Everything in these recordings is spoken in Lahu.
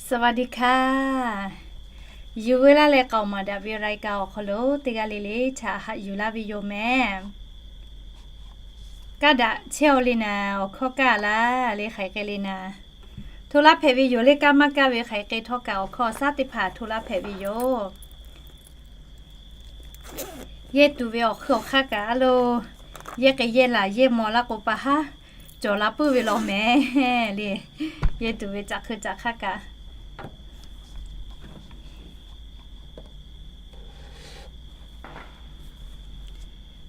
สวัสดีค่ะ Yuˬ veu laˇ leh k'aoˍ maˍ daꞈ ve รายการ awˬ hk'aw lo teˇ g'aˇ le le htaꞈ haꞈ yuˬ laˇ ve yoˬ mehˍ. Kaˇ daꞈ chehˇ-oˬ le naˍ, awˬ hkawˇ kaˇ laˇ le hk'aˬ hk'e le naˍ. Hto laˇ hpehꞈ ve yoˬ le, kaˇ maˇ kaˇ ve hk'aˬ hk'e htawˇ kaꞈ awˬ hkawˇ awˬ shaˉ teˇ hpaˍ hto laˇ hpehꞈ ve yoˬ. Yehˇ tuˬ ve awˬ hk'ui awˬ hk'aˇ kaꞈ a lo, yehˇ k'ai yehˇ laˬ yehˇ maw laˇ k'o pa haˉ cawˬ la puiˉ ve law mehˍ le. Yehˇ tuˬ ve caꞈ hk'ui caꞈ hk'aˇ kaꞈ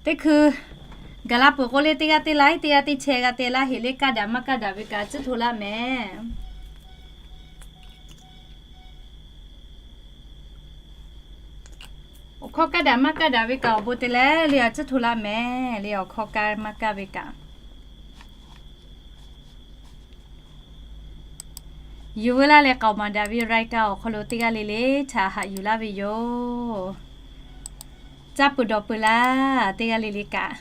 teˇ hkui gaˬ la peuˬ k'o le, teˇ g'aˇ teˇ laiˉ teˇ g'aˇ teˇ chehˇ g'a te laˇ heꞈ le, kaˇ daꞈ maˇ kaˇ daꞈ ve kaꞈ a ciˉ hto laˇ mehˍ. Awˬ hkawˇ kaˇ daꞈ maˇ kaˇ daꞈ ve kaꞈ awˬ bon te leh le a ciˉ hto laˇ mehˍ le, awˬ hkawˇ kaˇ maˇ kaˇ ve kaꞈ. Yuˬ veu laˇ leh k'aoˍ maˍ daꞈ ve รายการ awˬ hk'aw lo teˇ g'aˇ le le htaꞈ haꞈ yuˬ laˇ ve yoˬ. Caˇ peuˬ dawˬ peuˬ laˇ teˇ g'aˇ le le kaꞈ.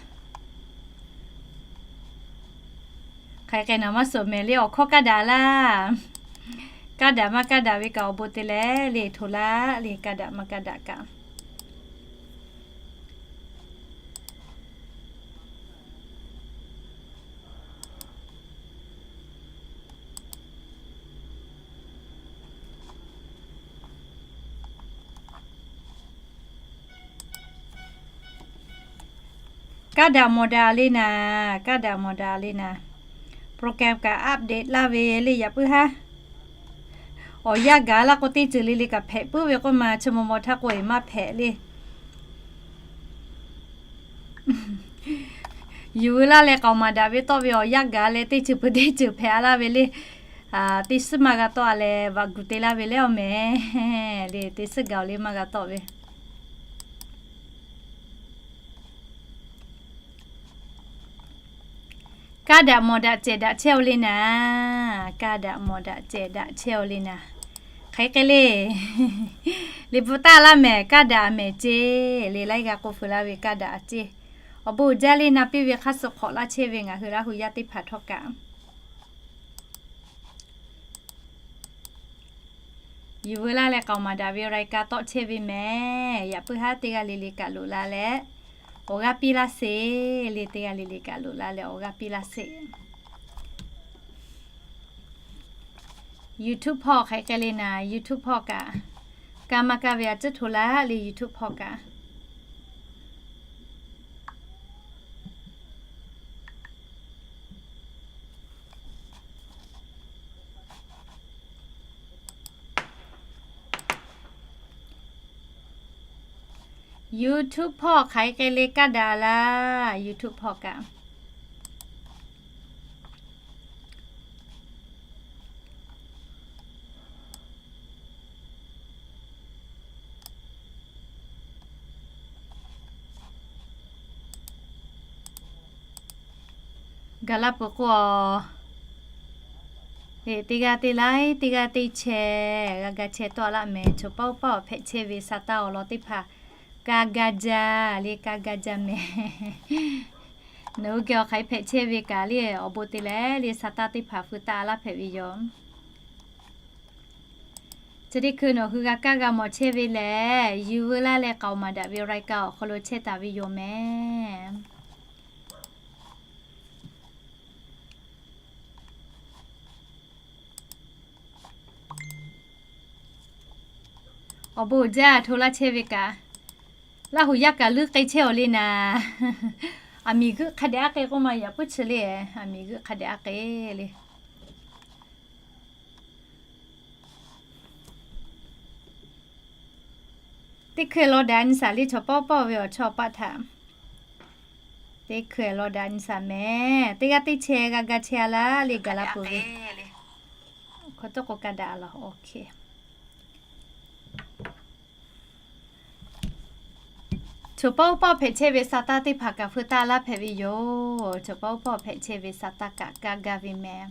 Hk'aˬ hk'e naˍ maˇ suhˍ mehˍ le, awˬ hkawˇ kaˇ daꞈ laˇ. Kaˇ daꞈ maˇ kaˇ daꞈ ve kaꞈ awˬ bon te leh le hto laˇ le, kaˇ daꞈ maˇ kaˇ daꞈ kaꞈ. Kaˇ daꞈ mawˬ daꞈ le naˍ, kaˇ daꞈ mawˬ daꞈ le naˍ. Program kaꞈ update laˇ ve le yaꞈ puiˉ haˉ. Awˬ yanˇ gaˬ laˇ k'o teˇ ceuˬ le le kaꞈ hpehꞈ puiˉ ve k'oˆ ma, chi maw maw htaˇ k'o eˬ maˇ hpehꞈ le. Yuˬ veu laˇ leh k'aoˍ maˍ daꞈ ve tawˆ ve awˬ yanˇ gaˬ leh teˇ ceuˬ peuˬ teˇ ceuˬ hpehꞈ a laˇ ve le. Teˇ suhˉ maˇ g'a tawˆ a leh vaꞈ gu te laˇ ve le awˬ mehˍ le, teˇ suhˉ gaˬ awˬ le maˇ g'a tawˆ ve. Kaˇ daꞈ mawˬ daꞈ cehˬ daꞈ chehˇ-oˬ le naˍ. Kaˇ daꞈ mawˬ daꞈ cehˬ daꞈ chehˇ-oˬ le naˍ. Hk'aˬ hk'e le, liꞈ bvuhꞈ taˍ laˇ mehˍ, kaˇ daꞈ mehˍ ceˇ le, laiˉ g'a k'oˆ feu laˇ ve kaˇ daꞈ ceˇ. Awˬ bon uiˍ jaˇ le, na piˇ ve hk'aˇ suh hk'awꞈ laˇ chehˇ ve ngaˬ hui Laˇ hu yaˇ teˇ hpaˍ htawˇ kaꞈ. Yuˬ veu laˇ leh k'aoˍ maˍ daꞈ ve รายการ tawˆ chehˇ ve mehˍ. Yaꞈ puiˉ haˉ teˇ g'aˇ le le kaꞈ loꞈ la leh awˬ g'aˇ piˇ laˇ sheˍ le, teˇ g'aˇ le le kaꞈ loꞈ la leh awˬ g'aˇ piˇ laˇ sheˍ. YouTube hpawˇ hk'aˬ hk'e le naˍ, YouTube hpawˇ kaꞈ kaˇ maˇ kaˇ ve a ciˉ hto laˇ le, YouTube hpawˇ kaꞈ. YouTube hpawˇ hk'aˬ hk'e le kaˇ daꞈ laˇ, YouTube hpawˇ kaꞈ. Gaˬ la peuˬ k'o, teˇ g'aˇ teˇ laiˉ teˇ g'aˇ teˇ chehˇ g'a ga chehˇ tawˆ laˇ mehˍ. Choˬ paˆ uˉ paˆ awˬ hpehꞈ chehˇ ve sa taˇ awˬ lawn teˇ hpaˍ kaˇ gaˇ jaˇ le, kaˇ gaˇ jaˇ mehˍ. Nawˬ hui geh awˬ hk'aˬ hk'e hpehꞈ chehˇ ve kaꞈ le, awˬ bon te leh le sa taˇ teˇ hpaˍ feu taˇ laˇ hpehꞈ ve yoˬ. Chi teˇ hkui nawˬ hui g'a kaˇ g'a mawˬ chehˇ ve lehˬ, yuˬ veu laˇ leh k'aoˍ maˍ daꞈ ve รายการ awˬ hk'aw lo chehˇ taˍ ve yoˬ mehˍ. Awˬ bon uiˍ jaˇ hto laˇ chehˇ ve kaꞈ, Laˇ hu yaˇ kaꞈ leuˉ k'ai chehˇ-oˬ le naˍ. Aˬ miˍ g'euˆ hk'a dehꞈ aˉ k'e k'oˆ ma yaꞈ puiˉ chi le, aˬ miˍ g'euˆ hk'a dehꞈ aˉ k'e le. Teˇ hkui law daꞈ nyi shaˍ le, chaw pawˆ pawˆ ve awˬ chawˇ paˆ htaꞈ teˇ hkui law daꞈ nyi shaˍ mehˍ. Teˇ g'aˇ teˇ chehˇ g'a ga chehˇ a laˇ le, gaˬ la peuˬ ve. Hk'aw tawˇ k'o ka daꞈ law, OK. Choˬ pawˆ uˉ pawˆ hpehꞈ chehˇ ve sa taˇ teˇ hpaˍ kaꞈ feu taˇ laˇ hpehꞈ ve yoˬ. Choˬ pawˆ uˉ pawˆ hpehꞈ chehˇ ve sa taˇ kaꞈ kaˇ gaˇ ve mehˍ.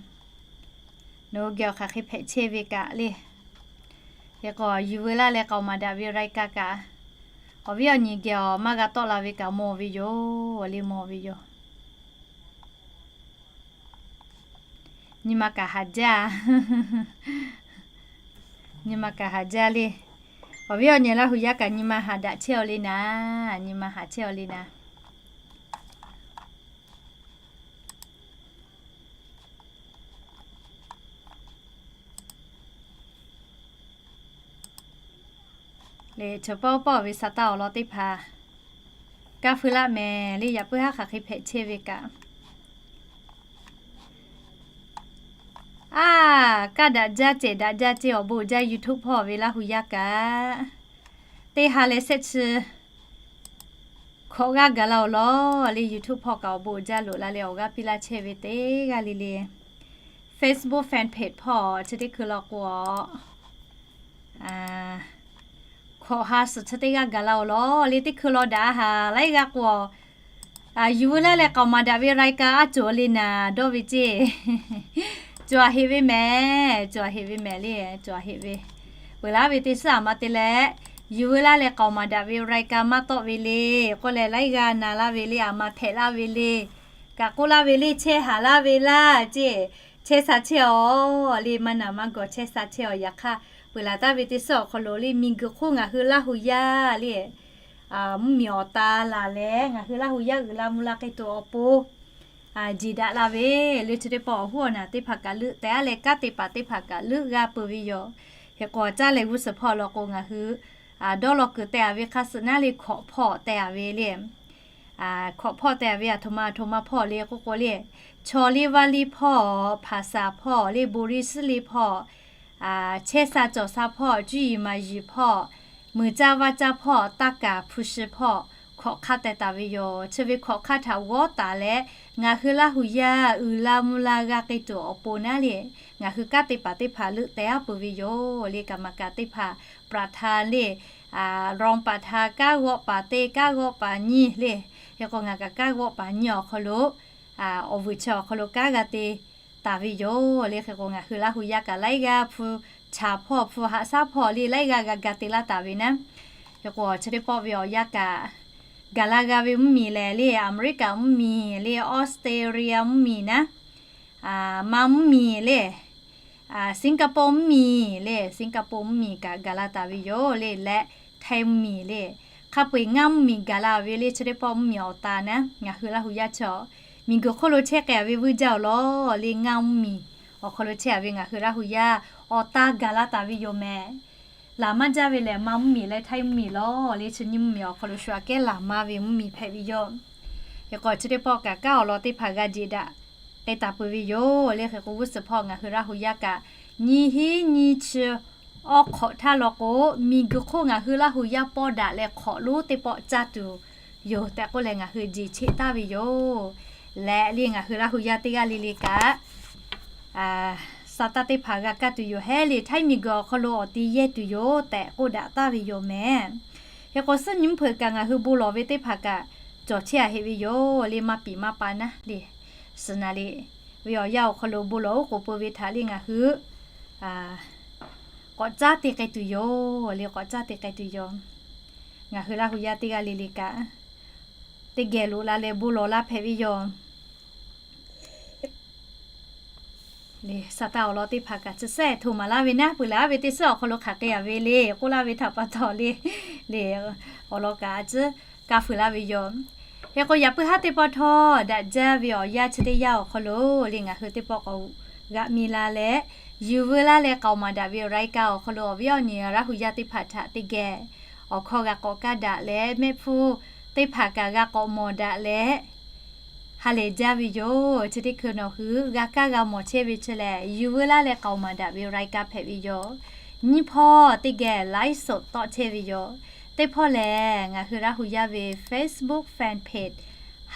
Nawˬ hui geh awˬ hk'aˬ hk'e hpehꞈ chehˇ ve kaꞈ le. Hk'e k'o, yuˬ veu laˇ leh k'aoˍ maˍ daꞈ ve รายการ kaꞈ, awˬ viˉ awˬ nyi geh awˬ maˇ g'a tawˆ la ve kaꞈ mawˬ ve yoˬ. Awˬ le mawˬ ve yoˬ. Nyi ma kaꞈ haˍ jaˇ. Nyi ma kaꞈ haˍ jaˇ le. Awˬ viˉ awˬ nyi Laˇ huˍ yaˇ kaꞈ nyi ma haˍ daꞈ chehˇ aw le naˍ. Nyi ma haˍ chehˇ aw le naˍ. Lehˬ, chaw pawˆ pawˆ ve sa taˇ awˬ lawn teˇ hpaˍ kaˇ feu laˆ mehˍ le. Yaꞈ puiˉ haˉ hk'aˬ hk'e hpehꞈ chehˇ ve kaꞈ, a, kaˇ daꞈ jaˇ cehˬ daꞈ jaˇ cehˬ awˬ bon jaˇ YouTube hpawˇ ve Laˇ huˍ yaˇ kaꞈ, teˇ ha leh shehˆ chi hkawꞈ g'aˇ gaˬ la awˬ lawn le. YouTube hpawˇ kaꞈ awˬ bon jaˇ loꞈ la leh awˬ g'aˇ piˇ laˇ chehˇ ve teˇ g'aˇ le le. Facebook fan page hpawˇ chi teˇ hkui law k'o, hkawꞈ ha suhˍ chi teˇ g'aˇ gaˬ la awˬ lawn le. Teˇ hkui law daꞈ haˍ laiˉ g'aˇ k'o, yuˬ veu laˇ leh k'aoˍ maˍ daꞈ ve รายการ aˉ cawˬ le naˍ dawˇ ve ceˇ. Cawˬ a heꞈ ve mehˍ, cawˬ a heꞈ ve mehˍ le, cawˬ a heꞈ ve. Peuˬ laˇ ve teˇ suhˉ aˬ ma te leh, yuˬ veu laˇ leh k'aoˍ maˍ daꞈ ve รายการ maˇ tawˆ ve le k'oˆ leh, laiˉ g'aˇ na laˇ ve le, aˬ ma hpehꞈ laˇ ve le, kaꞈ k'oˆ laˇ ve le, chehˇ haˍ laˇ ve laˇ ceˇ. Chehˇ sha chehˇ aw le, maˇ naˬ maˇ gawˬ chehˇ sha chehˇ aw. Yaꞈ hk'aˇ, peuˬ laˬ taˍ ve teˇ suhˉ awˬ hk'aw lo le, miˬguiˬ hk'oˆ ngaˬ hui Laˇ huˍ yaˇ le, mvuhˇmiˬ awˬ ta laˬ leh ngaˬ hui Laˇ huˍ yaˇ uiˍ la mvuh la k'ai tuˬ awˬ pon jeˬ daꞈ la ve le. Chi teˇ pawˆ awˬ huˉ awˬ naˬ teˇ hpaˍ kaꞈ leuˆ teh a leh, kanˉ te paˍ teˇ hpaˍ kaꞈ leuˆ g'a peuˬ ve yoˬ. Hk'e k'o, caˇ leh g'uˇ suhˍ hpawˇ law k'o, ngaˬ hui dawˇ law kuiˬ teh a ve hk'aˇ suh naˉ le, hkawꞈ hpawˇ teh a ve le. Hkawꞈ hpawˇ teh a ve aˬ htoꞈ ma aˬ htoꞈ ma hpawˇ le k'oˆ k'o le, chaw liˇ vaˇ liˇ hpawˇ, hpaˍ saˍ hpawˇ le, bon liˇ suhˉ liˇ hpawˇ, chehˇ sha cawˬ sha hpawˇ, cuˇ yiˍ maˍ yiˍ hpawˇ, muiˬ caˇ vaˇ caˇ hpawˇ, taˇ kaˍ hpu shi hpawˇ, hkawꞈ hk'aˇ teh taˍ ve yoˬ. Chi ve hkawꞈ hk'aˇ htaꞈ g'awˇ taˍ leh, ngaˬ hui Laˇ huˍ yaˇ uiˍ la mvuh la g'a k'ai tuˬ awˬ pon naˉ le, ngaˬ hui kanˉ te paˍ teˇ hpaˍ leuˆ teh a peuˬ ve yoˬ le. Kaˍ maˍ kaˍ teˇ hpaˍ ประธาน le, รองประธาน kanˉ g'awˆ paˍ teˇ, kanˉ g'awˆ paˍ nyiˇ le. Hk'e k'o, ngaˬ kaꞈ kanˉ g'awˆ paˍ nyiˇ awˬ hk'aw lo, awˬ vuiˬ chi awˬ hk'aw lo kanˉ g'a te taˍ ve yoˬ le. Hk'e k'o, ngaˬ hui Laˇ huˍ yaˇ kaꞈ laiˉ g'aˇ hpu chaˍ hpawˇ, hpu haꞈ shaˉ hpawˇ le, laiˉ g'aˇ g'a ga te laˇ taˍ ve naˉ. Hk'e k'o, chi teˇ pawˆ ve awˬ yanˇ kaꞈ, gaˬ la g'a ve mvuhˇmiˬ lehˬ le, Aˍmeˍriˆkaˍ mvuhˇmiˬ le, Australia mvuhˇmiˬ naˉ, Maˇ mvuhˇmiˬ le, Singapore mvuhˇmiˬ le, Singapore mvuhˇmiˬ kaꞈ gaˬ la taˍ ve yoˬ le, leh Htaiˇ mvuhˇmiˬ le. Hk'a peu-eˬ ngaˇ mvuhˇmiˬ gaˬ la ve le. Chi teˇ pawˆ mvuhˇmiˬ awˬ ta naˉ ngaˬ hui Laˇ huˍ yaˇ chaw miˬguiˬ hk'oˆ lo chehˇ k'ai ve vuiˇ jaˇ awˬ lawn le, ngaˇ mvuhˇmiˬ awˬ hk'aw lo chehˇ a ve ngaˬ hui Laˇ huˍ yaˇ awˬ ta gaˬ la taˍ ve yoˬ mehˍ. Laˬ maˇ jaˇ ve lehˬ, Maˇ mvuhˇmiˬ leh Htaiˇ mvuhˇmiˬ lawˬ le. Chi nyiˇ mvuhˇmiˬ awˬ hk'aw lo shu aꞈ kehˉ laˬ maˇ ve mvuhˇmiˬ hpehꞈ ve yoˬ. Hk'e k'o, chi teˇ pawˆ kaꞈ kanˉ awˬ lawn teˇ hpaˍ g'a jeˬ daꞈ k'ai taˍ peuˬ ve yoˬ le. Hk'e k'o, g'uˇ suhˍ hpawˇ ngaˬ hui Laˇ huˍ yaˇ kaꞈ nyiˇ hinˉ nyiˇ chi awˬ hk'awꞈ htaˇ law k'o, miˬguiˬ hk'oˆ ngaˬ hui Laˇ huˍ yaˇ pawˇ daꞈ leh hk'awꞈ lonˉ teˇ pawˆ caˇ tuˬ yoˬ tehꞈ k'oˆ leh ngaˬ hui jeˬ cheˆ taˍ ve yoˬ. Leh le, ngaˬ hui Laˇ huˍ yaˇ teˇ g'aˇ le le kaꞈ, sa taˇ teˇ hpaˍ g'a kaˇ tuˬ yoˬ hehˉ le. Htaiˇ miˬguiˬ awˬ hk'aw lo awˬ ti yehˇ tuˬ yoˬ tehꞈ k'oˆ daꞈ taˍ ve yoˬ mehˍ. Hk'e k'o, suhˉ nyi mvuhˇ hpeuꞈ kaꞈ ngaˬ hui bon lawˬ ve teˇ hpaˍ kaꞈ cawˬ chehˇ a heꞈ ve yoˬ le. Maˇ piˍ maˇ pa naˉ le, suhˍ naˍ le, ve awˬ yanˇ awˬ hk'aw lo bon lawˬ oˉ k'oˍ pui ve htaꞈ le ngaˬ hui k'awꞈ caˉ te k'ai tuˬ yoˬ le. K'awꞈ caˉ te k'ai tuˬ yoˬ. Ngaˬ hui Laˇ huˍ yaˇ teˇ g'aˇ le le kaꞈ, teˇ geh loꞈ la leh bon lawˬ la hpehꞈ ve yoˬ. Sa taˇ awˬ lawn teˇ hpaˍ kaꞈ chi sehˉ htoꞈ maˍ laˇ ve naˉ, peuˬ laˬ ve teˇ suhˉ awˬ hk'aw lo hk'aˬ hk'e a ve le k'oˆ laˇ ve htaꞈ pa taw le, le, awˬ lawn kaꞈ a ciˉ kaˇ fuiˍ laˇ ve yoˬ. Hk'e k'o, yaꞈ puiˉ haˉ teˇ pawˆ htawˇ daꞈ jaˇ ve awˬ yanˇ chi teˇ yanˇ awˬ hk'aw lo le, ngaˬ hui teˇ pawˆ k'awꞈ g'aꞈ mi la leh, yuˬ veu laˇ leh k'aoˍ maˍ daꞈ ve รายการ awˬ hk'aw lo awˬ viˉ awˬ nyi Laˇ huˍ yaˇ teˇ hpaˍ htaꞈ teˇ geh awˬ hkawˇ g'a k'awꞈ kaˇ daꞈ leh, mehˆ hpfuhˇ teˇ hpaˍ kaꞈ g'a k'awꞈ mawˬ daꞈ leh, ha lehˬ jaˇ ve yoˬ. Chi teˇ hkui nawˬ hui g'a kaˇ g'a mawˬ chehˇ ve chi lehˬ, yuˬ veu laˇ leh k'aoˍ maˍ daꞈ ve รายการ hpehꞈ ve yoˬ. Nyiˇ hpawˇ teˇ geh ไลฟ์สด tawˆ chehˇ ve yoˬ. Teˇ hpawˇ lehˬ, ngaˬ hui Laˇ huˍ yaˇ ve Facebook fan page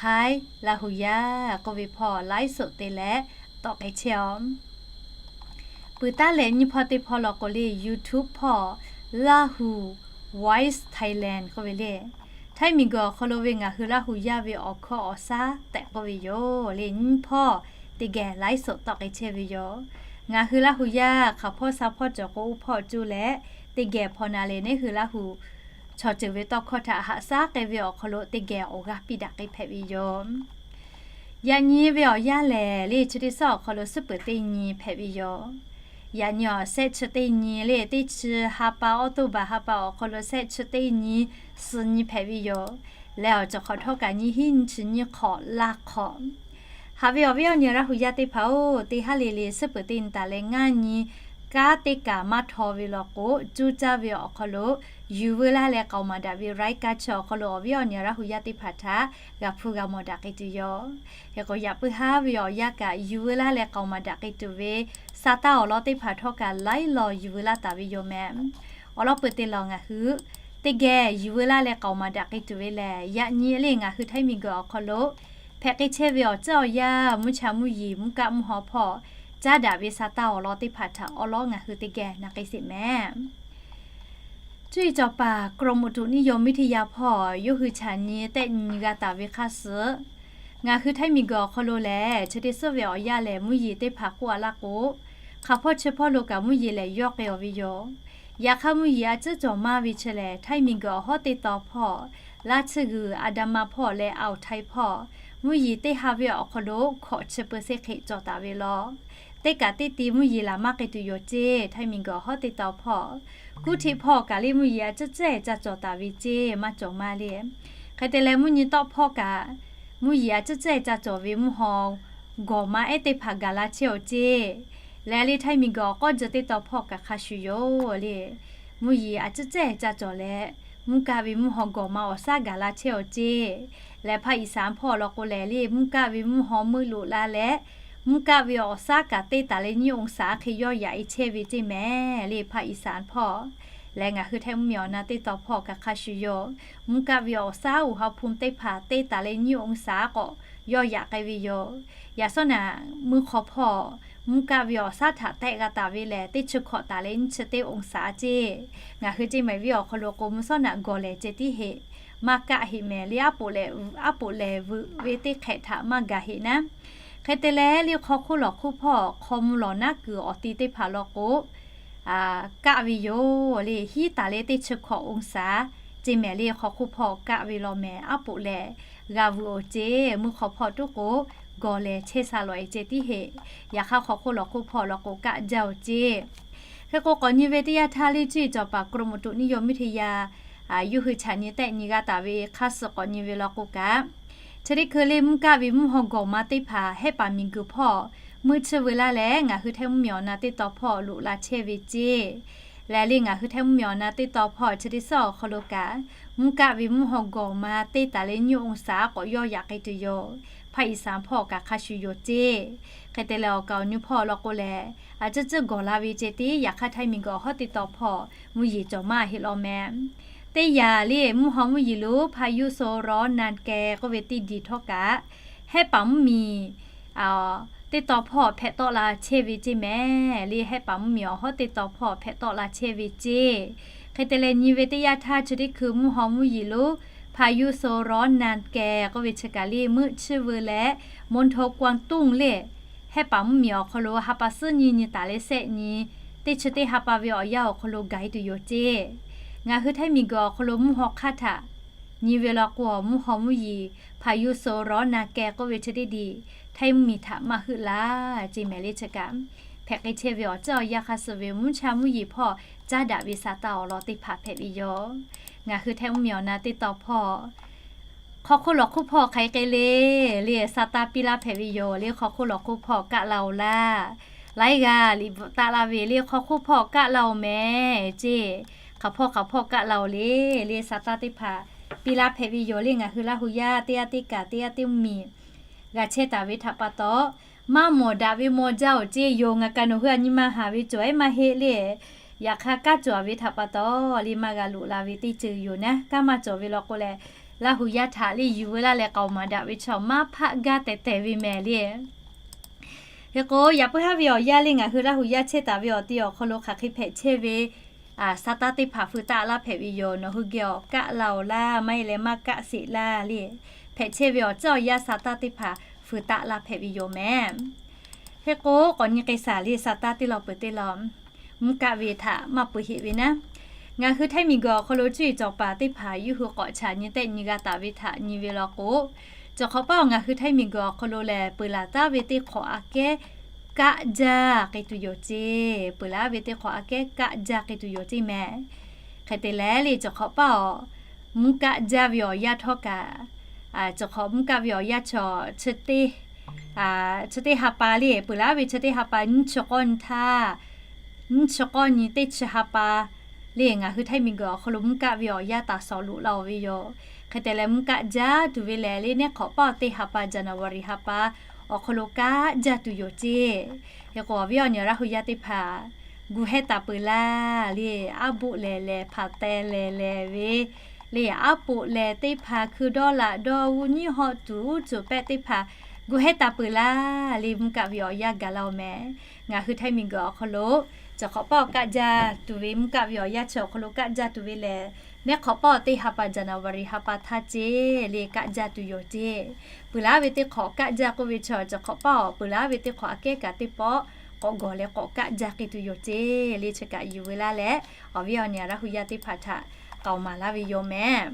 Hi Laˇ huˍ yaˇ k'oˆ ve hpawˇ ไลฟ์สด te leh tawˆ k'ai chehˇ aw. Peuˬ taˉ leh nyiˇ hpawˇ teˇ hpawˇ law k'o le, YouTube hpawˇ Lahu Voice Thailand k'oˆ ve le. Htaiˇ miˬguiˬ awˬ hk'aw lo ve ngaˬ hui Laˇ huˍ yaˇ ve awˬ hkawˇ awˬ shaˉ tehꞈ k'oˆ ve yoˬ le. Nyiˇ hpawˇ teˇ geh ไลฟ์สด tawˆ k'ai chehˇ ve yoˬ. Ngaˬ hui Laˇ huˍ yaˇ hk'aˬ hpawˇ sha hpawˇ cawˬ k'o, uˉ hpawˇ cuˇ leh teˇ geh hpaw na leh, neˉ hui Laˇ huˍ chaw ceuˬ ve tawˇ hkawˇ htaꞈ haꞈ shaˉ k'ai ve awˬ hk'aw lo teˇ geh awˬ g'aˇ piˇ daꞈ k'ai hpehꞈ ve yoˬ. Yaꞈ nyi ve awˬ yanˇ lehˬ le, chi teˇ suhˉ awˬ hk'aw lo suhˉ peuˬ teˇ nyi hpehꞈ ve yoˬ. Yaꞈ nyi awˬ shehˆ chi teˇ nyi le, teˇ chi ha pa, October ha pa awˬ hk'aw lo shehˆ chi teˇ nyi, suh nyi hpehꞈ ve yoˬ. Leh awˬ cawˬ hk'awꞈ htawˇ kaꞈ nyiˇ hinˉ nyiˇ chi nyiˇ hk'awꞈ laˇ hk'awꞈ. Haꞈ ve awˬ viˉ awˬ nyi Laˇ hu yaˇ teˇ hpaˍ-oˬ, teˇ haˉ le le suhˉ peuˬ teˇ nyi taˍ leh ngaˇ nyi kanˉ teˇ kaˬ maˇ htaw ve law k'o, cuˇ caˇ ve awˬ hk'aw lo yuˬ veu laˇ leh k'aoˍ maˍ daꞈ ve รายการ chi awˬ hk'aw lo awˬ viˉ awˬ nyi Laˇ hu yaˇ teˇ hpaˍ htaꞈ g'a hpuˇ g'a mawˬ daꞈ k'ai tuˬ yoˬ. Hk'e k'o, yaꞈ puiˉ haˉ ve awˬ yanˇ kaꞈ yuˬ veu laˇ leh k'aoˍ maˍ daꞈ k'ai tuˬ ve sa taˇ awˬ lawn teˇ hpaˍ htawˇ kaꞈ laiˉ law yuˬ veu laˇ taˍ ve yoˬ mehˍ. Awˬ lawn peuˬ teˇ lawn ngaˬ hui teˇ geh yuˬ veu laˇ leh k'aoˍ maˍ daꞈ k'ai tuˬ ve lehˬ, yaꞈ nyi le ngaˬ hui Htaiˇ miˬguiˬ awˬ hk'aw lo hpehꞈ k'ai chehˇ ve awˬ ceuˬ awˬ yanˇ, mvuhˇ cha mvuhˇ yeˬ mvuhˇ kaˆ mvuhˇ haw hpawˇ caˉ daꞈ ve sa taˇ awˬ lawn teˇ hpaˍ htaꞈ awˬ lawn ngaˬ hui teˇ geh na k'ai sheˍ mehˍ. Cuˇ yiˍ cawˬ paˍ กรมอุตุนิยมวิทยา hpawˇ yawˇ hui chaꞈ nyi tehˆ nyi g'a taˍ ve hk'a suhˍ, ngaˬ hui Htaiˇ miˬguiˬ awˬ hk'aw lo lehˬ, chi teˇ suhˉ ve awˬ yanˇ lehˬ, mvuhˇ yeˬ teˇ hpaˍ k'oˆ a laˇ k'o, hk'aˬ hpawˇ chi hpawˇ lo kaꞈ mvuhˇ yeˬ lehˬ yawˇ k'ai-aˬ ve yoˬ. Yaꞈ hk'aˇ, mvuhˇ yeˬ a ciˉ cawˬ maˇ ve chi lehˬ, Htaiˇ miˬguiˬ awˬ hawˉ teˇ taw hpawˇ, Laˇ tsuhˇ g'uiˬ, อันดามัน hpawˇ leh Aoˬ htaiˍ hpawˇ, mvuhˇ yeˬ teˇ ha ve awˬ hk'aw lo hkawꞈ chi เปอร์เซ็นต์ hk'e cawˬ taˍ ve law. Teˇ kaꞈ teˇ ti mvuhˇ yeˬ laˬ maˇ k'ai tuˬ yoˬ ceˇ. Htaiˇ miˬguiˬ awˬ hawˉ teˇ taw hpawˇ, kuˇ htiˆ hpawˇ kaꞈ le mvuhˇ yeˬ a ciˉ ciˉ ca cawˬ taˍ ve ceˇ, maˇ cawˬ maˇ le. Hk'e te leh, mvuhˇ nyi tawˆ hpawˇ kaꞈ mvuhˇ yeˬ a ciˉ ciˉ ca cawˬ ve mvuhˇ haw gawˬ ma ehˉ teˇ hpaˍ gaˬ la chehˇ-aˬ ceˇ. Leh le Htaiˇ miˬguiˬ awˬ k'awˇ jeu teˇ taw hpawˇ kaꞈ hk'a shuˍ yoˬ le. Mvuhˇ yeˬ a ciˉ ciˉ ca cawˬ leh, mvuhˇ kaˆ ve mvuhˇ haw gawˬ ma awˬ shaˉ gaˬ la chehˇ-aˬ ceˇ. Leh ภาคอีสาน hpawˇ law k'o lehˬ le, mvuhˇ kaˆ ve mvuhˇ haw meuˆ loꞈ la leh, mvuhˇ kaˆ ve awˬ shaˉ kaꞈ teˇ taˍ leh nyiˇ องศา hk'e yawˇ yaꞈ e chehˇ ve ceˇ mehˍ le, ภาคอีสาน hpawˇ. Leh ngaˬ hui Htaiˇ mvuhˇ miˬ awˬ na teˇ taw hpawˇ kaꞈ hk'a shuˍ yoˬ. Mvuhˇ kaˆ ve awˬ shaˉ อุณหภูมิ teˇ hpaˍ teˇ taˍ leh nyiˇ องศา k'awꞈ yawˇ yaꞈ k'ai ve yoˬ. Yaꞈ shawˉ naꞈ, mvuhˇ hk'aw hpawˇ mvuhˇ kaˆ ve awˬ shaˉ htaꞈ tehˆ g'a taˍ ve lehˬ, teˇ chi hkawꞈ taˍ leh nyiˇ chi teˇ องศา ceˇ. Ngaˬ hui ceˇ mehˍ viˉ awˬ hk'aw lo k'o, mvuhˇ shawˉ naꞈ gawˬ lehˬ ceh tiˉ heꞈ, maˇ kaˆ heꞈ mehˍ le, aˉ poꞈ lehˬ, aˉ poꞈ lehˬ veuꞈ ve teˇ hk'ehꞈ htaꞈ maˇ gaˬ heꞈ naˉ. Hk'e te leh, le hk'aw hk'oˆ lawˬ hk'oˆ hpawˇ hk'aw mvuh lawˬ naˉ kuiˬ awˬ ti teˇ hpaˍ law k'o, kaˆ ve yoˬ le, hiˉ taˍ leh teˇ chi hkawꞈ องศา ceˇ mehˍ le, hk'aw hk'oˆ hpawˇ kaˆ ve law mehˍ, aˉ poꞈ lehˬ g'a vuiˬ-oˬ ceˇ. Mvuhˇ hk'aw hpawˇ tuˉ k'o, gawˬ lehˬ chehˇ sha lawˬ e ceh tiˉ heꞈ. Yaꞈ hk'aˇ, hk'aw hk'oˆ lawˬ hk'oˆ hpawˇ law k'o, kaˆ jaˇ-oˬ ceˇ. Hk'e k'o, k'awꞈ nyi ve teˇ yanˇ htaˇ le, cuˇ yiˍ cawˬ paˍ กรมอุตุนิยมวิทยา yawˇ hui chaꞈ nyi tehˆ nyi g'a taˍ ve hk'a suhˍ k'awꞈ nyi ve law k'o kaꞈ, chi teˇ hkui le mvuhˇ kaˆ ve mvuhˇ haw gawˬ ma teˇ hpaˍ Hehˆ paˍ miˬguiˬ hpawˇ meuˆ chiˇ veu laˇ leh, ngaˬ hui Htaiˇ mvuhˇ miˬ awˬ na teˇ taw hpawˇ loꞈ la chehˇ ve ceˇ. Leh le ngaˬ hui Htaiˇ mvuhˇ miˬ awˬ na teˇ taw hpawˇ chi teˇ suhˉ awˬ hk'aw lo kaꞈ, mvuhˇ kaˆ ve mvuhˇ haw gawˬ ma teˇ taˍ leh nyiˇ องศา k'awꞈ yawˇ yaꞈ k'ai tuˬ yoˬ. ภาคอีสาน hpawˇ kaꞈ hk'a shuˍ yoˬ ceˇ. Hk'e te leh, awˬ kaˍ awˬ nu hpawˇ law k'o lehˬ, a ciˉ ciˉ gawˬ la ve ceh tiˉ, yaꞈ hk'aˇ Htaiˇ miˬguiˬ awˬ hawˉ teˇ taw hpawˇ mvuhˇ yeˬ cawˬ maˇ heˆ law mehˍ. Teˇ yanˇ le mvuhˇ haw mvuhˇ yeˬ lo พายุโซนร้อนนันแก k'oˆ ve teˇ diˬ htawˇ kaꞈ, Hehˆ paˍ mvuhˇ miˬ teˇ taw hpawˇ hpehꞈ tawˆ la chehˇ ve ceˇ mehˍ le, Hehˆ paˍ mvuhˇ miˬ awˬ hawˉ teˇ taw hpawˇ hpehꞈ tawˆ la chehˇ ve ceˇ. Hk'e te leh, nyi ve teˇ yanˇ htaˇ chi teˇ hkui mvuhˇ haw mvuhˇ yeˬ lo พายุโซนร้อนนันแก k'oˆ ve chi kaꞈ le meuˆ chiˇ veu leh, มณฑลกวางตุ้ง le Hehˆ paˍ mvuhˇ miˬ awˬ hk'aw lo ha pa suhˉ nyi nyi taˍ leh shehˆ nyi, teˇ chi teˇ ha pa ve awˬ yanˇ awˬ hk'aw lo gaˬ e tuˬ yoˬ ceˇ. Ngaˬ hui Htaiˇ miˬguiˬ awˬ hk'aw lo mvuhˇ haw hk'aˇ htaꞈ nyi ve law k'o, mvuhˇ haw mvuhˇ yeˬ พายุโซนร้อนนันแก k'oˆ ve chi teˇ diˬ Htaiˇ mvuhˇ miˬ htaꞈ maˇ heuˆ laˇ ceˇ mehˍ le. Chi kaꞈ hpehꞈ k'ai chehˇ ve awˬ ceuˬ awˬ yanˇ hk'a suhˍ ve mvuhˇ cha mvuhˇ yeˬ hpawˇ caˉ daꞈ ve sa taˇ awˬ lawn teˇ hpaˍ hpehꞈ ve yoˬ. Ngaˬ hui Htaiˇ mvuhˇ miˬ awˬ na teˇ taw hpawˇ hk'aw hk'oˆ lawˬ hk'oˆ hpawˇ hk'aˬ hk'e le, le sa taˇ piˇ laˇ hpehꞈ ve yoˬ. Le hk'aw hk'oˆ lawˬ hk'oˆ hpawˇ kaˆ la-oˬ laˇ. Laiˉ g'aˇ liꞈ bvuhꞈ taˆ laˇ ve le hk'aw hk'oˆ hpawˇ kaˆ la-oˬ mehˍ ceˇ. Hk'aˬ hpawˇ hk'aˬ hpawˇ kaˆ la-oˬ le, le sa taˇ teˇ hpaˍ piˇ laˇ hpehꞈ ve yoˬ. Le ngaˬ hui Laˇ hu yaˇ teˇ g'aˇ teˇ kaˬ teˇ g'aˇ teˇ mvuhˇ miˬ g'a chehˇ taˍ ve htaꞈ pa taw, maˇ mawˬ daꞈ ve maw jaˇ-oˬ ceˇ yoˬ. Ngaˬ kaꞈ nawˬ hui a nyi ma haˍ ve cawˬ ehˉ maˇ heˆ le. Yaꞈ hk'aˇ, kaˉ cawˬ ve htaꞈ pa taw, le maˇ g'a loꞈ la ve teˇ ceuˬ yoˬ naˉ. Kaˉ maˇ cawˬ ve law k'o lehˬ, Laˇ hu yaˇ htaꞈ le yuˬ veu laˇ leh k'aoˍ maˍ daꞈ ve chaw maˇ hpaˆ gaˇ tehˬ tehˬ ve mehˍ le. Hk'e k'o, yaꞈ puiˉ haˉ ve awˬ yanˇ le ngaˬ hui Laˇ hu yaˇ chehˇ taˍ ve awˬ ti awˬ hk'aw lo hk'aˬ hk'e hpehꞈ chehˇ ve sa taˇ teˇ hpaˍ feu taˆ laˇ hpehꞈ ve yoˬ. Nawˬ hui geh awˬ kaˆ la-oˬ laˇ, maˇ heˆ leh maˇ kaˆ sheˍ laˇ le. Hpehꞈ chehˇ ve awˬ ceuˬ awˬ yanˇ sa taˇ teˇ hpaˍ feu taˆ laˇ hpehꞈ ve yoˬ mehˍ. Hk'e k'o, k'awꞈ nyi k'ai shaˍ le sa taˇ teˇ law peuˬ teˇ law mvuhˇ kaˆ ve htaꞈ maˇ peuˬ heˆ ve naˉ. Ngaˬ hui Htaiˇ miˬguiˬ awˬ hk'aw lo cuˇ yiˍ cawˬ paˍ teˇ hpaˍ yawˇ hui k'awꞈ chaꞈ nyi tehˆ nyi g'a taˍ ve htaꞈ nyi ve law k'o, cawˬ hk'awꞈ paˇ awˬ ngaˬ hui Htaiˇ miˬguiˬ awˬ hk'aw lo lehˬ, peuˬ laˬ taˉ ve teˇ hk'awꞈ aꞈ kehˉ kaˆ jaˇ k'ai tuˬ yoˬ ceˇ. Peuˬ laˇ ve teˇ hk'awꞈ aꞈ kehˉ kaˆ jaˇ k'ai tuˬ yoˬ ceˇ mehˍ. Hk'e te leh le, cawˬ hk'awꞈ paˇ awˬ mvuhˇ kaˆ jaˇ ve awˬ yanˇ htawˇ kaꞈ, cawˬ hk'awꞈ mvuhˇ kaˆ ve awˬ yanˇ chi, chi teˇ ha pa le, peuˬ laˇ ve chi teˇ ha pa nyiˇ chi k'awˇ nyi htaˇ, nyiˇ chi k'awˇ nyi teˇ chi ha pa le, ngaˬ hui Htaiˇ miˬguiˬ awˬ hk'aw lo mvuhˇ kaˆ ve awˬ yanˇ taˍ sawˍ loꞈ la-oˬ ve yoˬ. Hk'e te leh mvuhˇ kaˆ jaˇ tuˬ ve lehˬ le, neˉ hk'awꞈ paˇ teˇ ha pa January ha pa awˬ hk'aw lo kaˆ jaˇ tuˬ yoˬ ceˇ. Hk'e k'o awˬ viˉ awˬ nyi Laˇ hu yaˇ teˇ hpaˍ gu hehˇ taˍ peuˬ laˇ le, aˉ boˆ lehˬ lehˬ hpaˍ teh lehˬ lehˬ ve le, aˉ poꞈ lehˬ teˇ hpaˍ hkui dawˇ laꞈ dawˇ g'uˇ nyiˉ hawˆ tuˬ uˉ cuˬ pehˆ teˇ hpaˍ gu hehˇ taˍ peuˬ laˇ le, mvuhˇ kaˆ ve awˬ yanˇ gaˬ la-oˬ mehˍ. Ngaˬ hui Htaiˇ miˬguiˬ awˬ hk'aw lo cawˬ hk'awꞈ paˇ awˬ kaˆ jaˇ tuˬ ve mvuhˇ kaˆ ve awˬ yanˇ chi awˬ hk'aw lo kaˆ jaˇ tuˬ ve lehˬ, neˉ hk'awꞈ paˇ teˇ ha pa January ha pa htaˇ ceˇ le kaˆ jaˇ tuˬ yoˬ ceˇ. Peuˬ laˇ ve teˇ hk'awꞈ kaˆ jaˇ k'oˆ ve chi cawˬ hk'awꞈ paˇ awˬ peuˬ laˇ ve teˇ hk'awꞈ aꞈ kehˉ kaꞈ teˇ pawˆ k'awꞈ gawˬ leh k'awꞈ kaˆ jaˇ k'ai tuˬ yoˬ ceˇ le, chi kaꞈ yuˬ ve laˇ leh, awˬ viˉ awˬ nyi Laˇ hu yaˇ teˇ hpaˍ htaꞈ k'aoˍ maˍ laˇ ve yoˬ mehˍ.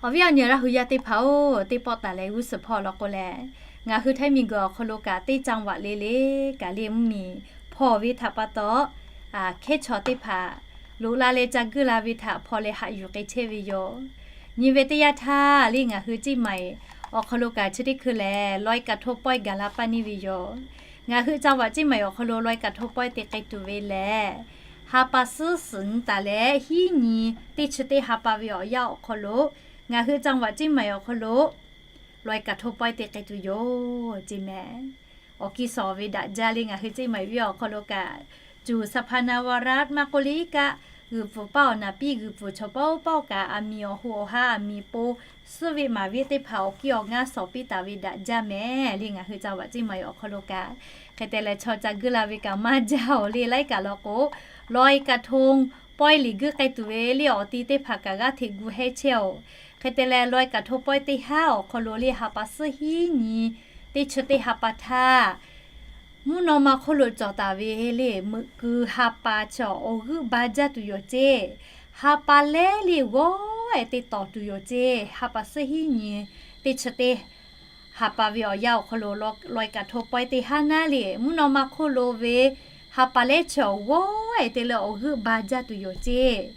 Awˬ viˉ awˬ nyi Laˇ hu yaˇ teˇ hpaˍ-oˬ, teˇ pawˆ taˍ leh g'uˇ suhˍ hpawˇ law k'o lehˬ, ngaˬ hui Htaiˇ miˬguiˬ awˬ hk'aw lo kaꞈ teˇ จังหวัด le le kaꞈ le mvuhˇmiˬ hpawˇ ve htaꞈ pa taw, hkehˉ chaw teˇ hpaˍ loꞈ la leh ca guiˇ la ve htaꞈ hpaw leh haꞈ yuˬ k'ai chehˇ ve yoˬ. Nyi ve teˇ yanˇ htaˇ le ngaˬ hui เชียงใหม่ awˬ hk'aw lo kaꞈ chi teˇ hkui lehˬ ลอยกระทง pawehˇ gaˬ la paˇ neˇ ve yoˬ. Ngaˬ hui จังหวัด เชียงใหม่ awˬ hk'aw lo ลอยกระทง pawehˇ te k'ai tuˬ ve lehˬ, ha pa suhˉ suhˍ nyi taˍ leh hiˉ nyi teˇ chi teˇ ha pa ve awˬ yanˇ awˬ hk'aw lo ngaˬ hui จังหวัด เชียงใหม่ awˬ hk'aw lo ลอยกระทง pawehˇ te k'ai tuˬ yoˬ ceˇ mehˍ. Awˬ kiˇ suhˍ ve daꞈ jaˇ le ngaˬ hui เชียงใหม่ viˉ awˬ hk'aw lo kaꞈ, cuˬ สะพานนวรัตน์ maˇ k'oˆ le iˉ kaˆ g'uiˬ pfuhˍ paˇ awˬ naˍ piˇ g'uiˬ pfuhˍ chaw paw paw kaꞈ aˬ miˍ awˬ ho awˬ ha aˬ miˍ po suhˉ ve maˍ ve teˇ hpaˍ awˬ kiˇ awˬ ngaˇ suhˍ piˇ taˍ ve daꞈ jaˇ mehˍ le ngaˬ hui จังหวัด เชียงใหม่ awˬ hk'aw lo kaꞈ. Hk'e te leh chaw ca guiˇ la ve kaꞈ maˇ jaˇ-oˬ le laiˉ kaꞈ law k'o, ลอยกระทง pawehˇ liꞈ guiˇ k'ai tuˬ ve le awˬ ti teˇ hpaˍ kaꞈ g'aˇ hteꞈ gu hehˇ chehˇ-oˬ. Hk'e te leh ลอยกระทง pawehˇ teˇ haˉ awˬ hk'aw lo le ha pa suhˉ hiˉ nyi teˇ chi teˇ ha pa htaˇ, mvuhˇ naw ma hk'oˆ lo cawˬ taˍ ve le meuꞈ keu ha pa chaw awˬ g'euˆ ba jaˇ tuˬ yoˬ ceˇ. Ha pa lehˉ le g'awˇ-e te tawˍ tuˬ yoˬ ceˇ. Ha pa suhˉ hiˉ nyi teˇ chi teˇ ha pa ve awˬ yanˇ awˬ hk'aw lo ลอยกระทง pawehˇ teˇ haˉ naˉ le mvuhˇ naw ma hk'oˆ lo ve ha pa lehˉ chaw g'awˇ-e te leh awˬ g'euˆ ba jaˇ tuˬ yoˬ ceˇ.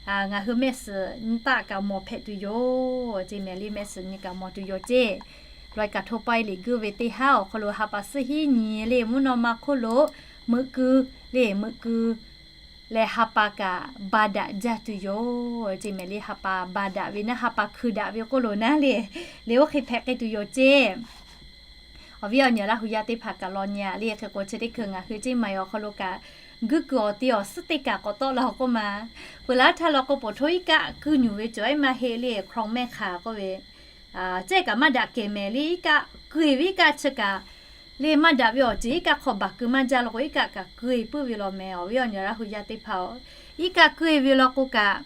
Ngaˬ hui mehˆ suhˍ nyi taˆ kaꞈ mawˬ hpehꞈ tuˬ yoˬ ceˇ mehˍ le mehˆ suhˍ nyi kaꞈ mawˬ tuˬ yoˬ ceˇ. ลอยกระทง pawehˇ liꞈ guiˇ ve teˇ haˉ awˬ hk'aw lo ha pa suhˉ hiˉ nyi le mvuhˇ naw ma hk'oˆ lo meuꞈ keu le meuꞈ keu leh ha pa kaꞈ ba daꞈ jaˇ tuˬ yoˬ ceˇ mehˍ le ha pa ba daꞈ ve naˉ ha pa hkui daꞈ ve k'oˆ lo naˉ le, le oˇ hk'e hpehꞈ k'ai tuˬ yoˬ ceˇ. Awˬ viˉ awˬ nyi Laˇ hu yaˇ teˇ hpaˍ kaꞈ law nyi-a le hk'e k'o chi teˇ hkui ngaˬ hui เชียงใหม่ awˬ hk'aw lo kaꞈ guiˇ kuiˬ awˬ ti awˬ suhˉ teˇ kaꞈ k'awꞈ tawˆ la k'oˆ ma. Peuˬ laˇ htaˇ law k'o poˬ htoˇ iˉ kaˆ kuiˇ nyuˬ ve cawˬ ehˉ maˇ heˆ le คลองแม่ข่ k'oˆ ve ceˇ kaꞈ maˇ daꞈ kehˬ mehˍ le iˉ kaˆ keu-e ve iˉ kaˆ chi kaꞈ le maˇ daꞈ ve awˬ ceuˬ iˉ kaˆ hk'aw baˬ keu maˇ jaˇ law k'o iˉ kaˆ kaꞈ keu-e puiˉ ve law mehˍ. Awˬ viˉ awˬ nyi Laˇ hu yaˇ teˇ hpaˍ-oˬ, iˉ kaˆ keu-e ve law k'o kaꞈ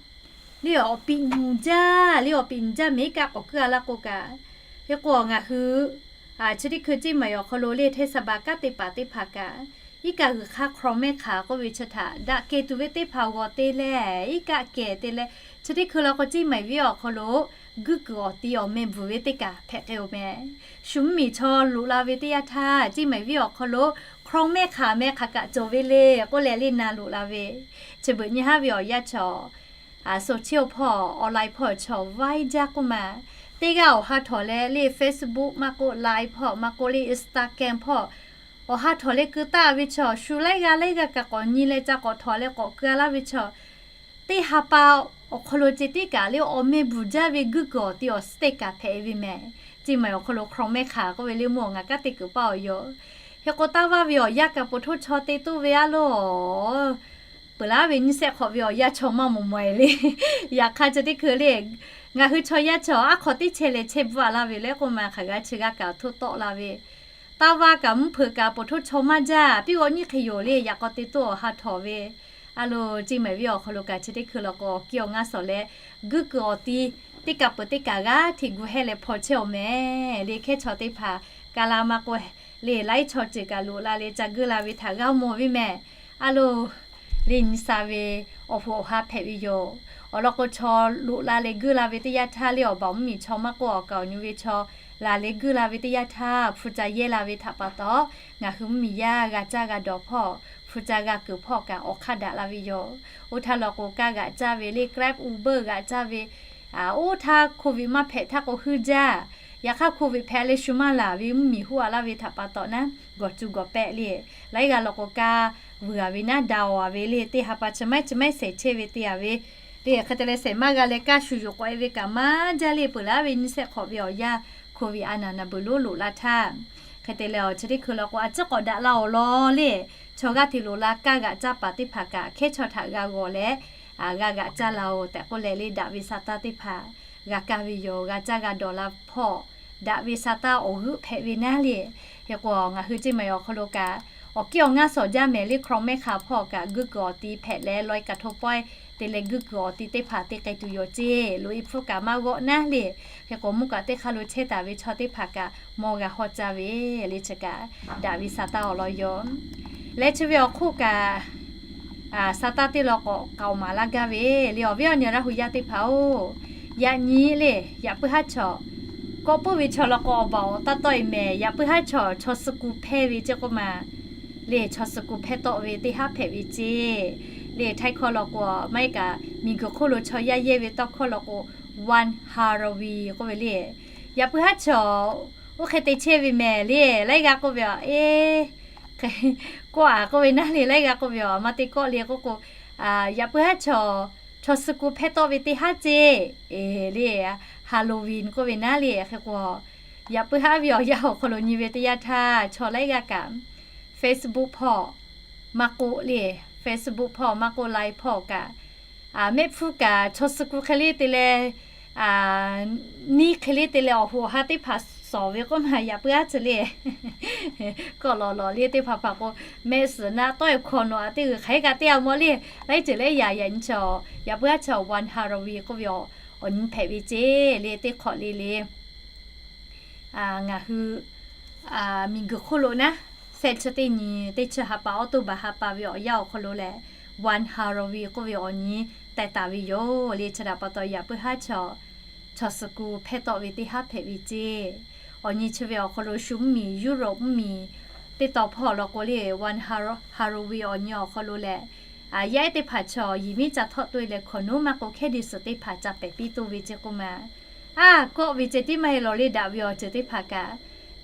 le awˬ piꞈ nyuˬ jaˇ le awˬ piꞈ nyuˬ jaˇ mehˍ iˉ kaˆ k'awꞈ keu-a laˇ k'o kaꞈ. Hk'e k'o ngaˬ hui chi teˇ hkui เชียงใหม่ awˬ hk'aw lo le เทศบาล kaˉ teˇ hpaˍ teˇ hpaˍ kaꞈ iˉ kaˆ g'uiˬ hk'aˇ คลองแม่ข่ k'oˆ ve chi htaꞈ daꞈ kehˬ tuˬ ve teˇ hpaˍ g'awˬ te leh iˉ kaˆ kehˬ te leh chi teˇ hkui law k'o เชียงใหม่ viˉ awˬ hk'aw lo guiˇ kuiˬ awˬ ti awˬ meh bvuhˬ ve teˇ kaꞈ hpehꞈ k'ai-oˬ mehˍ. Shu mvuhˇmiˬ chaw loꞈ la ve teˇ yanˇ htaˇ เชียงใหม่ viˉ awˬ hk'aw lo คลองแม่ข่ meh hk'aˬ kaꞈ cawˬ ve le k'oˆ leh le na loꞈ la ve, chi beuꞈ nyi haˉ ve awˬ yanˇ chaw, social hpawˇ online hpawˇ chaw vaiˇ jaˇ k'oˆ ma. Teˇ g'aˇ awˬ ha htawꞈ leh le Facebook maˇ k'oˆ Line hpawˇ maˇ k'oˆ le Instagram hpawˇ awˬ ha htawꞈ leh keu taˆ ve chaw shu laiˉ g'aˇ laiˉ g'aˇ kaꞈ k'awꞈ nyi leh ca k'awꞈ htawꞈ leh k'awꞈ keu-a laˇ ve chaw teˇ ha pa awˬ hk'aw lo ceh tiˉ kaꞈ le awˬ meh bvuhˬ jaˇ ve guiˇ kuiˬ awˬ ti awˬ suhˉ teˇ kaꞈ hpehꞈ ve mehˍ. เชียงใหม่ awˬ hk'aw lo คลองแม่ข่ k'oˆ ve le mvuhˇ awˬ ngaˬ kaˉ teˇ kuiˬ paˇ awˬ yoˬ. Hk'e k'o taˇ vaˇ ve awˬ yanˇ kaꞈ poˬ htoˇ chaw te toˇ ve a loˬ. Peuˬ laˇ ve nyiˇ sehˆ hk'awꞈ ve awˬ yanˇ chaw maˇ mawˬ mawˬ-e le. Yaꞈ hk'aˇ chi teˇ hkui le ngaˬ hui chaw yaˇ chaw aˉ hk'awꞈ teˇ chehˇ leh chehˇ bvuhꞈ-a laˇ ve le k'oˆ ma hk'aˬ g'a chi g'a kaꞈ htoˇ tawˆ la ve. Taˇ vaˇ kaꞈ mvuhˇ hpeuꞈ kaꞈ poˬ htoˇ chaw maˇ jaˇ piˇ g'awˇ nyiˇ hk'e yoˬ le yaꞈ k'aw te toˇ awˬ ha htawꞈ ve. A loˬ เชียงใหม่ viˉ awˬ hk'aw lo kaꞈ chi teˇ hkui law k'o awˬ kiˇ awˬ ngaˇ suhˍ leh guiˇ kuiˬ awˬ ti teˇ kaꞈ peuˬ teˇ kaꞈ g'aˇ hteꞈ gu hehˇ leh hpaw chehˇ-oˬ mehˍ le hkehˉ chaw teˇ hpaˍ ka la maˇ k'o le laiˉ chaw ceuˬ kaꞈ loꞈ la leh ca guiˇ la ve htaꞈ g'a mawˬ ve mehˍ. A loˬ le nyi sa ve awˬ hoꞈ awˬ ha hpehꞈ ve yoˬ. Awˬ lawn k'o chaw loꞈ la leh guiˇ la ve teˇ yanˇ htaˇ le awˬ baˬ mvuhˇmiˬ chaw maˇ k'oˆ awˬ kaˍ awˬ nyi ve chaw laˬ leh guiˇ la ve teˇ yanˇ htaˇ, hpu ca yehˇ la ve htaꞈ pa taw, ngaˬ hui mvuhˇmiˬ yaˇ g'a caˇ g'a dawˬ hpawˇ, hpu ca g'a keunˍ hpawˇ kaꞈ awˬ hk'aˇ daꞈ la ve yoˬ. Oˇ htaˇ law k'o, kaˇ g'aꞈ caˇ ve le, Grab, Uber g'aꞈ caˇ ve, oˇ htaˇ Covid maˇ hpehꞈ htaˇ k'o huiˇ jaˇ. Yaꞈ hk'aˇ Covid hpehꞈ leh shu maˇ laˬ ve mvuhˇmiˬ huˉ a laˇ ve htaꞈ pa taw naˉ, gawˬ cuˬ gawˬ pehˆ le, laiˉ g'aˇ law k'o kaˇ vuiˬ a ve naˉ, daꞈ a ve le, teˇ ha pa chi maiˉ chi maiˉ shehˍ chehˇ ve te a ve le. Hk'e te leh shehˍ maˇ g'a leh kaˇ shu yuˬ k'awꞈ e ve kaꞈ maˇ jaˇ le, peuˬ laˇ ve nyiˇ shehˆ hk'awꞈ ve awˬ yanˇ Covid a naˬ naˬ beuˬ lonˉ loꞈ la htaˇ, hk'e te leh awˬ chi teˇ hkui law k'o a ciˉ k'awꞈ daꞈ la awˬ lawn le. Chaw g'aˇ hteꞈ loꞈ la kaˇ g'aꞈ caˇ paˍ teˇ hpaˍ kaꞈ hkehˉ chaw htaꞈ g'a g'awˬ leh, g'a g'aꞈ caˇ la oˬ tehꞈ k'oˆ leh le, daꞈ ve sa taˇ teˇ hpaˍ g'a kaˇ ve yoˬ. G'a caˇ g'a dawˬ la hpawˇ daꞈ ve sa taˇ awˬ g'euˆ hpehꞈ ve naˉ le. Hk'e k'o, ngaˬ hui ceˇ maˬ awˬ hk'aw lo kaꞈ awˬ kiˇ awˬ ngaˇ shawˍ jaˇ mehˍ le, คลองแม่ขา hpawˇ kaꞈ guiˇ kuiˬ awˬ ti hpehꞈ leh, ลอยกระทง pawehˇ te leh guiˇ kuiˬ awˬ ti teˇ hpaˍ te k'ai tuˬ yoˬ ceˇ. Loꞈ e hpfuhˇ kaꞈ maˇ g'awˆ naˉ le. Hk'e k'o, mvuhˇ kaꞈ teˇ hk'aˇ lo chehˇ taˍ ve chaw teˇ hpaˍ kaꞈ mawˇ g'a hawˇ caˇ ve le, chi kaꞈ daꞈ ve sa taˇ awˬ lawn yoˬ. Leh chi ve awˬ hk'oˆ kaꞈ, sa taˇ teˇ law k'awꞈ k'aoˍ maˍ laˇ gaˇ ve le, awˬ viˉ awˬ nyi Laˇ hu yaˇ teˇ hpaˍ-oˬ, yaꞈ nyi le, yaꞈ puiˉ haˉ chaw kawˆ puiˉ ve chaw law k'o awˬ baˬ awˬ taˇ tawˆ e mehˍ. Yaꞈ puiˉ haˉ chaw chaw suh ku hpehˇ ve ceˇ k'oˆ ma le, chaw suh ku hpehˇ tawˆ ve teˇ haˉ hpehꞈ ve ceˇ le. Htaiˇ hkawˇ law k'o, maˇ heˆ kaꞈ miˬguiˬ hk'oˆ lo chaw yaˇ yehˇ ve tawˇ hkawˇ law k'o, วันฮาโลวีน k'oˆ ve le. Yaꞈ puiˉ haˉ chaw oˇ hk'e te chehˇ ve mehˍ le, laiˉ g'aˇ k'oˆ ve a, e, kawˆ a k'oˆ ve naˉ le, laiˉ g'aˇ k'oˆ ve a, maˇ te kawˆ le k'oˆ k'o, yaꞈ puiˉ haˉ chaw chaw suh ku hpehˇ tawˆ ve teˇ haˉ ceˇ le, Halloween k'oˆ ve naˉ le. Hk'e k'o, yaꞈ puiˉ haˉ ve awˬ yanˇ awˬ hk'aw lo nyi ve teˇ yanˇ htaˇ, chaw laiˉ g'aˇ kaꞈ Facebook hpawˇ maˇ k'oˆ le, Facebook hpawˇ maˇ k'oˆ, Line hpawˇ kaꞈ, mehˆ hpfuhˇ kaꞈ chaw suh ku hk'e le te leh, neˇ hk'e le te leh awˬ hoꞈ awˬ ha teˇ hpaˍ sawˍ ve k'oˆ ma, yaꞈ puiˉ haˉ chi le. Kawˆ lawˬ lawˬ le teˇ hpaˍ hpaˍ k'o, mehˆ suhˍ naˆ tawˆ e hkawꞈ nawˬ a teˇ g'uiˬ hk'aˬ hk'e kaꞈ te a mawˬ le. Laiˉ ceuˬ leh yaꞈ yaꞈ nyi chaw, yaꞈ puiˉ haˉ chaw วันฮาโลวีน k'oˆ ve awˬ nyi hpehꞈ ve ceˇ le, teˇ hk'awꞈ le le. Ngaˬ hui miˬguiˬ hk'oˆ lo naˉ, shehˆ chi teˇ nyi teˇ chi ha pa, October ha pa ve awˬ yanˇ awˬ hk'aw lo lehˬ, วันฮาโลวีน k'oˆ ve awˬ nyi teh taˍ ve yoˬ le. Chi htaꞈ pa taw yaꞈ puiˉ haˉ chaw chaw suh ku hpehˇ tawˆ ve teˇ haˉ hpehꞈ ve ceˇ. Awˬ nyi chi ve awˬ hk'aw lo shu mvuhˇmiˬ, Europe mvuhˇmiˬ teˇ taw hpawˇ law k'o le, วันฮาโลวีน awˬ nyi awˬ hk'aw lo lehˬ, yaˇ ehˉ teˇ hpaˍ chaw yehˬ miˉ ca htawˆ toˆ e leh hkawnˍ nuˉ maˇ k'o, hkehˇ de suhˍ teˇ hpaˍ ca pehˍ piˇ toˆ ve ceˇ k'oˆ ma. A, kawˆ ve ceh tiˉ maˇ heˆ lawˬ le, daꞈ ve awˬ ceuˬ teˇ hpaˍ kaꞈ,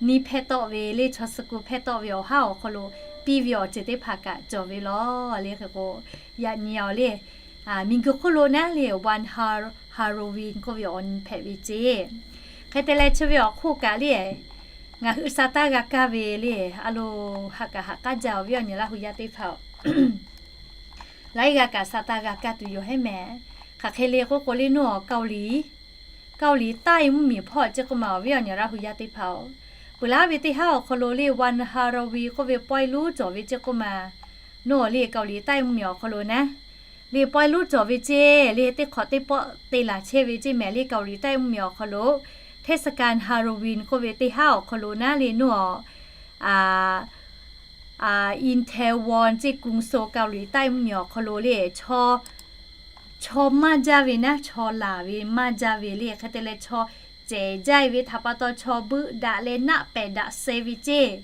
neˇ hpehˇ tawˆ ve le, chaw suh ku hpehˇ tawˆ ve awˬ haˉ awˬ hk'aw lo piˇ ve awˬ ceuˬ teˇ hpaˍ kaꞈ cawˬ ve lawˬ le. Hk'e k'o, yaꞈ nyi awˬ le, miˬguiˬ hk'oˆ lo naˉ le, วันฮาโลวีน k'oˆ ve awˬ nyi hpehꞈ ve ceˇ. Hk'e te leh chi ve awˬ hk'oˆ kaꞈ le, ngaˬ hui sa taˇ g'a kaˇ ve le, a lo, haꞈ kaꞈ haꞈ k'aˉ jaˇ, awˬ viˉ awˬ nyi Laˇ hu yaˇ teˇ hpaˍ-oˬ, laiˉ g'aˇ kaꞈ sa taˇ g'a kaˇ tuˬ yoˬ heˉ mehˍ. Hk'aˬ hk'e le k'oˆ k'o le, nuˇ awˬ เกาหลี เกาหลีใต้ mvuhˇmiˬ hpawˇ ceˇ k'oˆ ma, awˬ viˉ awˬ nyi Laˇ hu yaˇ teˇ hpaˍ-oˬ, peuˬ laˇ ve teˇ haˉ awˬ hk'aw lo le, วันฮาโลวีน k'oˆ ve pawehˇ lonˉ cawˬ ve ceˇ k'oˆ ma. Nuˇ awˬ le เกาหลีใต้ mvuhˇmiˬ awˬ hk'aw lo naˉ le, pawehˇ lonˉ cawˬ ve ceˇ le, teˇ hk'awꞈ teˇ pawˆ te laˬ chehˇ ve ceˇ mehˍ le, เกาหลีใต้ mvuhˇmiˬ awˬ hk'aw lo เทศกาลฮาโลวีน k'oˆ ve teˇ haˉ awˬ hk'aw lo naˉ le, nuˇ awˬ, a, Itaewon ceˇ, กรุงโซล เกาหลีใต้ mvuhˇmiˬ awˬ hk'aw lo le, chaw maˇ jaˇ ve naˉ, chaw laˬ ve maˇ jaˇ ve le. Hk'e te leh chaw cehˬ jaˇ e ve htaꞈ pa taw chaw beuˆ daꞈ leh naˆ pehˍ daꞈ suh ve ceˇ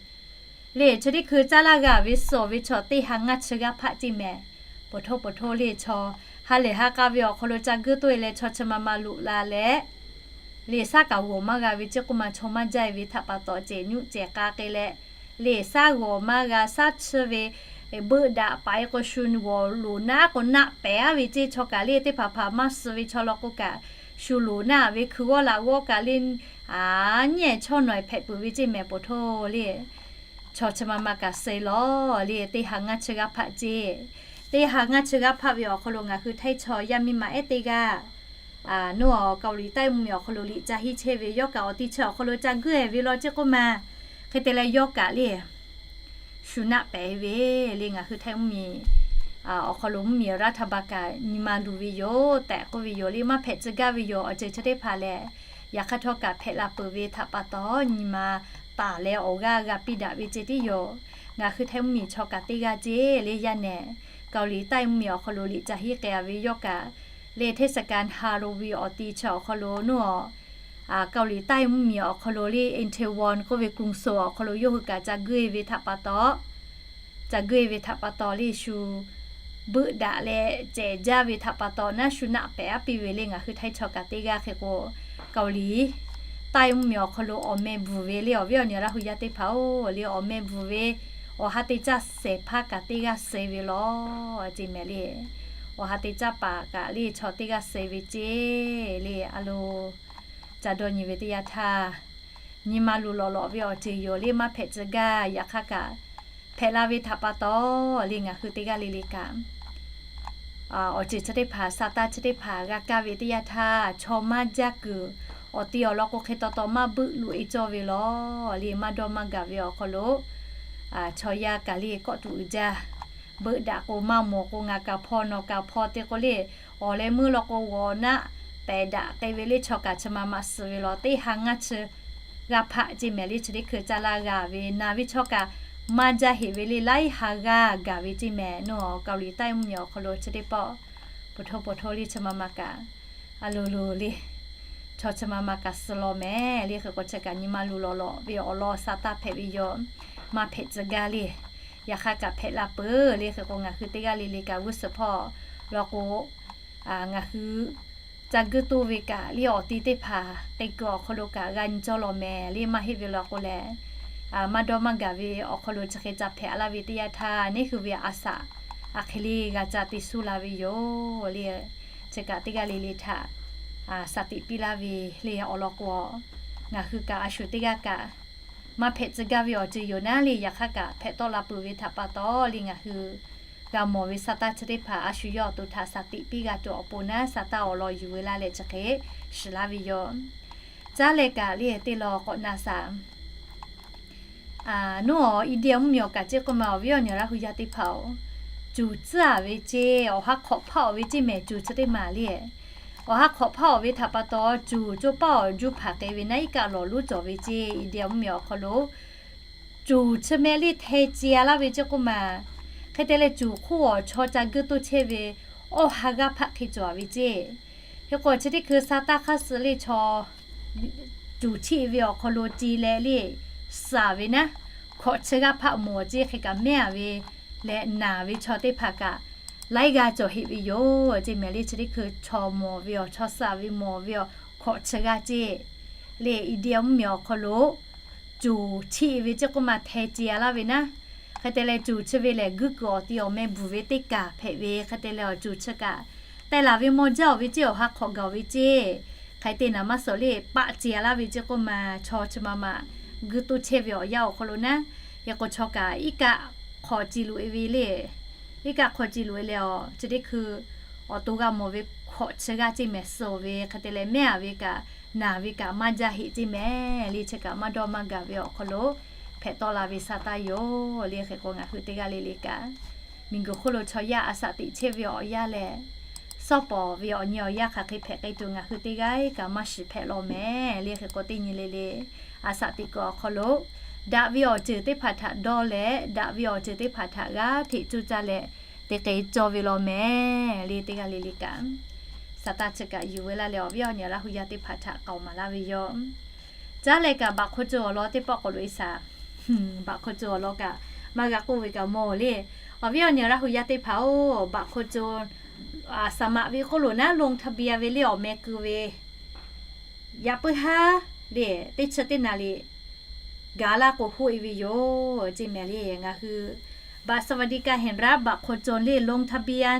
le. Chi teˇ hkui caˇ laˇ g'a ve suh ve chaw teˇ ha ngaˇ chi g'aˇ hpaˆ ceˇ mehˍ. Peuˬ htoˇ peuˬ htoˇ le, chaw ha lehˬ ha k'a ve awˬ hk'aw lo ca guiˇ toˆ e leh chaw chi ma ma loꞈ la leh le, saˉ kaꞈ g'awˬ maˇ g'a ve ceˇ k'oˆ ma, chaw maˇ jaˇ e ve htaꞈ pa taw cehˬ nyuˆ cehˬ k'a k'ai leh le, saˉ g'awˬ maˇ g'a, saˉ chiˇ ve, beuˆ daꞈ paˍ e k'o shu g'awˬ loˍ naˉ k'o naˆ pehˍ a ve ceˇ. Chaw kaꞈ le teˇ hpaˍ hpaˍ maˇ suh ve chaw law k'o kaꞈ, shu loˍ naˉ ve hkui g'awˇ laꞈ g'awˇ kaꞈ le, a, nyi chawˇ nawˬ hpehꞈ peuˬ ve ceˇ mehˍ. Peuˬ htoˇ le, chaw chi ma ma kaꞈ suh lawˬ le, teˇ ha ngaˇ chi g'aˇ hpaˆ ceˇ. Teˇ ha ngaˇ chi g'aˇ hpaˆ ve awˬ hk'aw lo ngaˬ hui htaiˇ chaw yaˇ miˇ ma ehˉ teˇ g'aˇ, nuˇ awˬ เกาหลีใต้ mvuhˇmiˬ awˬ hk'aw lo liꞈ ca hiˆ chehˇ ve, yawˇ kaꞈ awˬ ti chi awˬ hk'aw lo ca guiˇ e ve law ceˇ k'oˆ ma. Hk'e te leh yawˇ kaꞈ le, shu naˆ pehˍ ve le, ngaˬ hui htaiˇ mvuhˇmiˬ awˬ hk'aw lo mvuhˇmiˬ รัฐบาล kaꞈ nyi ma luˬ ve yoˬ tehꞈ k'oˆ ve yoˬ le. Maˇ hpehꞈ tcuh gaˇ ve yoˬ. Awˬ ceuˬ chi teˇ hpaˍ lehˬ, yaꞈ hk'aˇ htawˇ kaꞈ hpehꞈ la peuˬ ve htaꞈ pa taw nyi ma taˍ leh awˬ g'aˇ g'a piˇ daꞈ ve ceˇ tiˉ yoˬ. Ngaˬ hui htaiˇ mvuhˇmiˬ chaw kaꞈ teˇ g'aˇ ceˇ le, yaˇ nehˬ เกาหลีใต้ mvuhˇmiˬ awˬ hk'aw lo liꞈ ca hiˆ k'ai a ve yawˇ kaꞈ le, เทศกาลฮาโลวีน awˬ ti chi awˬ hk'aw lo nuˇ awˬ Kaoˍliˍ ใต้ mvuhˇmiˬ awˬ hk'aw lo le, Itaewon k'oˆ ve กรุงโซล awˬ hk'aw lo yawˇ hui kaꞈ ca geuˆ-e ve htaꞈ pa taw, ca geuˆ-e ve htaꞈ pa taw le shu beuˆ daꞈ leh cehˬ jaˇ ve htaꞈ pa taw naˉ shu naˆ pehˍ aˉ piˇ ve le. Ngaˬ hui Htaiˇ chaw kaꞈ teˇ g'aˇ hk'e k'o, Kaoˍliˍ ใต้ mvuhˇmiˬ awˬ hk'aw lo awˬ meh bvuhˬ ve le, awˬ viˉ awˬ nyi Laˇ hu yaˇ teˇ hpaˍ-oˬ le, awˬ meh bvuhˬ ve awˬ ha te caˇ shehˍ hpaˇ kaꞈ teˇ g'aˇ suh-e ve law ceˇ mehˍ le. Awˬ ha te caˇ paˍ kaꞈ le chaw teˇ g'aˇ suh-e ve ceˇ le. A lo ca dawˇ nyi ve teˇ yanˇ htaˇ, nyi ma luˬ lawꞈ lawꞈ ve awˬ ceuˬ yoˬ le, maˇ hpehꞈ tcuh gaˇ. Yaꞈ hk'aˇ kaꞈ hpehꞈ la ve htaꞈ pa taw le, ngaˬ hui teˇ g'aˇ le le kaꞈ awˬ ceuˬ chi teˇ hpaˍ, sa taˇ chi teˇ hpaˍ g'a kaˇ ve teˇ yanˇ htaˇ, chaw maˇ jaˇ kuiˬ awˬ ti awˬ lawn k'o hk'e taw taw maˇ beuˆ loꞈ-e cawˇ ve law le. Maˇ dawˇ maˇ gaˬ ve awˬ hk'aw lo chaw yaˇ kaꞈ le kawˆ tuˬ uiˍ jaˇ. Beuˆ daꞈ k'o maˇ mawˬ k'o, ngaˬ kaꞈ hpaw nawˬ kaꞈ hpaw te k'o le, awˬ leh meuˇ law k'o g'awˬ naˆ pehˍ daꞈ k'ai ve le, chaw kaꞈ chi ma ma suh ve law. Teˇ ha ngaˇ chi g'aˇ hpaˆ ceˇ mehˍ le, chi teˇ hkui caˇ laˇ g'a ve naˬ ve chaw kaꞈ maˇ jaˇ heꞈ ve le, laiˉ ha g'aˇ gaˬ ve ceˇ mehˍ. Nawˬ Kaoˍliˍ ใต้ mvuhˇmiˬ awˬ hk'aw lo chi teˇ pawˆ po hto po hto le chi ma ma kaꞈ a loˍ loˍ le chaw chi ma ma kaꞈ suh law mehˍ le. Hk'e k'o chi kaꞈ nyi ma luˬ lawꞈ lawꞈ ve awˬ lawn sa taˇ hpehꞈ ve yoˬ. Maˇ hpehꞈ tcuh gaˇ le. Yaꞈ hk'aˇ kaꞈ hpehꞈ la peuˬ le. Hk'e k'o ngaˬ hui teˇ g'aˇ le le kaꞈ g'uˇ suhˍ hpawˇ law k'o, ngaˬ hui ca geuˆ toˇ ve kaꞈ le awˬ ti teˇ hpaˍ k'ai kuiˬ awˬ hk'aw lo kaꞈ g'a nyi cawˇ law mehˍ le. Maˇ heˆ ve law k'o lehˬ, maˇ dawˇ maˇ gaˬ ve awˬ hk'aw lo chi hk'e ca hpehꞈ laˇ ve teˇ yanˇ htaˇ, neˇ hui ve a shaꞈ a hk'e le g'a ca te suh la ve yoˬ le. Chi kaꞈ teˇ g'aˇ le le htaꞈ shaˍ tiꞈ piˇ laˇ ve le. Awˬ lawn k'o, ngaˬ hui kaꞈ a shu teˇ g'aˇ kaꞈ maˇ hpehꞈ tcuh gaˇ ve awˬ ceuˬ yoˬ naˉ le. Yaꞈ hk'aˇ kaꞈ hpehꞈ tawˆ la peuˬ ve htaꞈ pa taw le, ngaˬ hui g'a mawˬ ve sa taˇ chi teˇ hpaˍ a shu yawˇ awˬ to htaꞈ shaˍ tiꞈ piˇ g'a tuˬ awˬ pon naˉ, sa taˇ awˬ lawn yuˬ ve laˇ leh chi hk'e shiˍ laˇ ve yoˬ. Caˉ leh kaꞈ le teˇ law k'awꞈ na shaˍ. Nawˬ India mvuhˇmiˬ awˬ kaꞈ ceˇ k'oˆ ma, awˬ viˉ awˬ nyi Laˇ hu yaˇ teˇ hpaˍ-oˬ, cuˬ tcuhˉ-a ve ceˇ, awˬ ha hk'awꞈ hpaˇ-oˬ ve ceˇ mehˍ. Cuˬ chi teˇ maˬ le, awˬ ha hk'awꞈ hpaˇ-oˬ ve htaꞈ pa taw, cuˬ coˇ paˇ awˬ juˇ hpaˍ k'ai ve naˉ iˉ kaˆ lawˬ lonˉ cawˬ ve ceˇ. India mvuhˇmiˬ awˬ hk'aw lo cuˬ chi meh le hteh ce-a laˇ ve ceˇ k'oˆ ma. Hk'e te leh cuˬ hk'oˆ awˬ chaw ca geuˆ toˇ chehˇ ve awˬ ha g'aˇ hpaˆ hk'e cawˬ-a ve ceˇ. Hk'e k'o chi teˇ hkui sa taˇ hk'aˇ suh le chaw cuˬ chiˆ ve awˬ hk'aw lo ce leh le suh-a ve naˉ, hkawꞈ chi g'aˇ hpaˆ mawˬ ceˇ. Hk'e kaꞈ mehˉ-a ve leh naˬ ve chaw teˇ hpaˍ kaꞈ laiˉ g'aˇ cawˬ heꞈ ve yoˬ ceˇ mehˍ le. Chi teˇ hkui chaw mawˬ ve awˬ, chaw suh-a ve mawˬ ve awˬ hkawꞈ chi g'aˇ ceˇ le. India mvuhˇmiˬ awˬ hk'aw lo cuˬ chiˆ ve ceˇ k'oˆ ma hteh ce-a laˇ ve naˉ. Hk'e te leh cuˬ chi ve lehˬ geuˆ kuiˬ awˬ ti awˬ meh bvuhˬ ve teˇ kaˬ hpehꞈ ve. Hk'e te leh awˬ cuˬ chi kaꞈ teh laˬ ve mawˇ jaˇ-oˬ ve ceˇ, awˬ ha hk'awꞈ gaˬ-oˬ ve ceˇ. Hk'e te naˍ maˇ suhˍ le paˆ ce-a laˇ ve ceˇ k'oˆ ma, chaw chi ma ma geuˆ toˇ chehˇ ve awˬ yanˇ awˬ hk'aw lo naˉ. Hk'e k'o chaw kaꞈ iˉ kaˆ hk'aw ce loꞈ-e ve le. Iˉ kaˆ hk'aw ce loꞈ-e leh awˬ chi teˇ hkui awˬ to g'a mawˬ ve hkawꞈ chi g'aˇ ceˇ mehˍ suh-oˬ ve. Hk'e te leh mehˉ-a ve kaꞈ naˬ ve kaꞈ maˇ jaˇ heꞈ ceˇ mehˍ le. Chi kaꞈ maˇ dawˇ maˇ gaˬ ve awˬ hk'aw lo hpehꞈ tawˆ la ve sa taˇ yoˬ le. Hk'e k'o ngaˬ hui teˇ g'aˇ le le kaꞈ miˬguiˬ hk'oˆ lo chaw yaˇ a shaꞈ teꞈ chehˇ ve awˬ yanˇ lehˬ, sawˉ pawˍ ve awˬ nyi awˬ yanˇ hk'aˬ hk'e hpehꞈ k'ai tuˬ ngaˬ hui teˇ g'aˇ kaꞈ maˇ shiˍ hpehꞈ law mehˍ le. Hk'e k'o teˇ nyi le le a shaꞈ teꞈ kuiˬ awˬ hk'aw lo daꞈ ve awˬ ceuˬ teˇ hpaˍ htaꞈ dawˇ leh, daꞈ ve awˬ ceuˬ teˇ hpaˍ htaꞈ g'aˇ hteꞈ cuˇ caˇ leh te k'ai cawˇ ve law mehˍ le. Teˇ g'aˇ le le kaꞈ sa taˇ chi kaꞈ yuˬ ve laˇ leh awˬ viˉ awˬ nyi Laˇ hu yaˇ teˇ hpaˍ htaꞈ k'aoˍ maˍ laˇ ve yoˬ. Caˉ leh kaꞈ baꞈ hk'aw co awˬ lawn teˇ pawˆ k'awꞈ loꞈ-e shaˍ. Baꞈ hk'aw co awˬ lawn kaꞈ maˇ g'a k'oˆ ve kaꞈ mawˬ le. Awˬ viˉ awˬ nyi Laˇ hu yaˇ teˇ hpaˍ-oˬ, baꞈ hk'aw co สมัคร ve k'oˆ loˬ naˉ, ลงทะเบียน ve le awˬ meh keu ve yaꞈ puiˉ haˉ le teˇ chi teˇ naˍ riˍ gaˬ laˇ k'o hoˆ-e ve yoˬ ceˇ mehˍ le. Ngaˬ hui บัตรสวัสดิการแห่งรัฐ baꞈ hk'aw co le ลงทะเบียน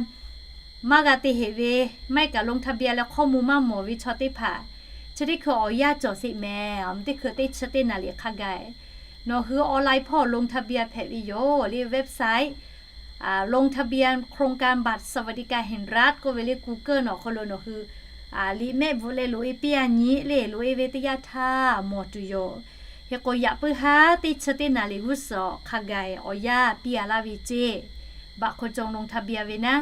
maˇ g'a te heꞈ ve, maˇ heˆ kaꞈ ลงทะเบียน leh hkawˇ mvuh maˇ mawˬ ve chaw teˇ hpaˍ, chi teˇ hkui awˬ yanˇ cawˬ sheˍ mehˍ. Teˇ hkui teˇ chi teˇ naˍ riˍ hk'a gaˬ nawˬ hui online hpawˇ ลงทะเบียน hpehꞈ ve yoˬ le. Website ลงทะเบียน โครงการบัตรสวัสดิการแห่งรัฐ k'oˆ ve le Google awˬ hk'aw lo nawˬ hui liꞈ mehˆ bvuhꞈ leh loꞈ-e piˇ-a nyi le. Loꞈ-e ve teˇ yanˇ htaˇ mawˬ tuˬ yoˬ. Hk'e k'o yaꞈ puiˉ haˉ teˇ chi teˇ naˍ riˍ g'uˇ suhˍ hk'a gaˬ awˬ yanˇ piˇ-a laˇ ve ceˇ. Baꞈ hk'aw co ลงทะเบียน ve naˉ,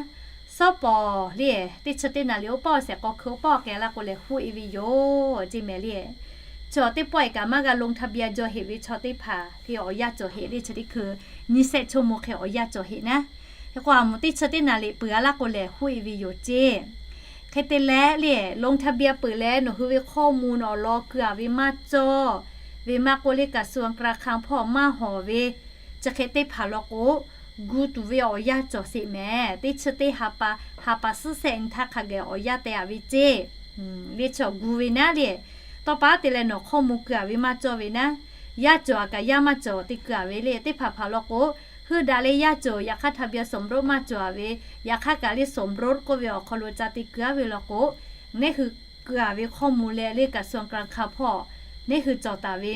sawˉ pawˍ le teˇ chi teˇ naˍ riˍ oˇ pawˆ awˬ shehˍ k'aw hkui oˇ pawˆ k'ai laˇ k'o lehˬ hoˆ-e ve yoˬ ceˇ mehˍ le. Chaw teˇ pawˆ-e kaꞈ maˇ g'a ลงทะเบียน jaw heꞈ ve chaw teˇ hpaˍ le awˬ yanˇ cawˬ heꞈ le. Chi teˇ hkui nyiˇ shehˆ ชั่วโมง hk'e awˬ yanˇ cawˬ heꞈ naˉ. Hk'e k'o a moˍ teˇ chi teˇ naˍ riˍ peuˬ-a laˇ k'o lehˬ hoˆ-e ve yoˬ ceˇ. Hk'e te leh le, ลงทะเบียน peuˬ leh nawˬ hui ve ข้อมูล awˬ lawn keu-a ve maˇ cawˇ ve maˇ k'oˆ le, กระทรวงการคลัง hpawˇ maˇ hawˍ ve chi hk'e teˇ hpaˍ law k'o, gu tuˬ ve awˬ yanˇ cawˬ sheˍ mehˍ. Teˇ chi teˇ ha pa, ha pa suhˉ shehˆ nyi htaˇ hk'a gaˬ awˬ yanˇ teh-a ve ceˇ. Le chi awˬ gu ve naˉ le, tawˇ pa te leh nawˬ ข้อมูล keu-a ve maˇ cawˇ ve naˉ, yaˇ cawˬ-a kaꞈ yaˇ maˇ cawˬ te keu-a ve le. Teˇ hpaˍ hpaˍ law k'o, heuˆ daꞈ leh yaˇ cawˬ, yaꞈ hk'aˇ ทะเบียนสมรส maˇ cawˬ-a ve, yaꞈ hk'aˇ kaꞈ le สมรส k'oˆ ve awˬ hk'aw lo ca te keu-a ve law k'o, neˇ hui keu-a ve ข้อมูล leh le กระทรวงการคลัง hpawˇ, neˇ hui cawˬ taˍ ve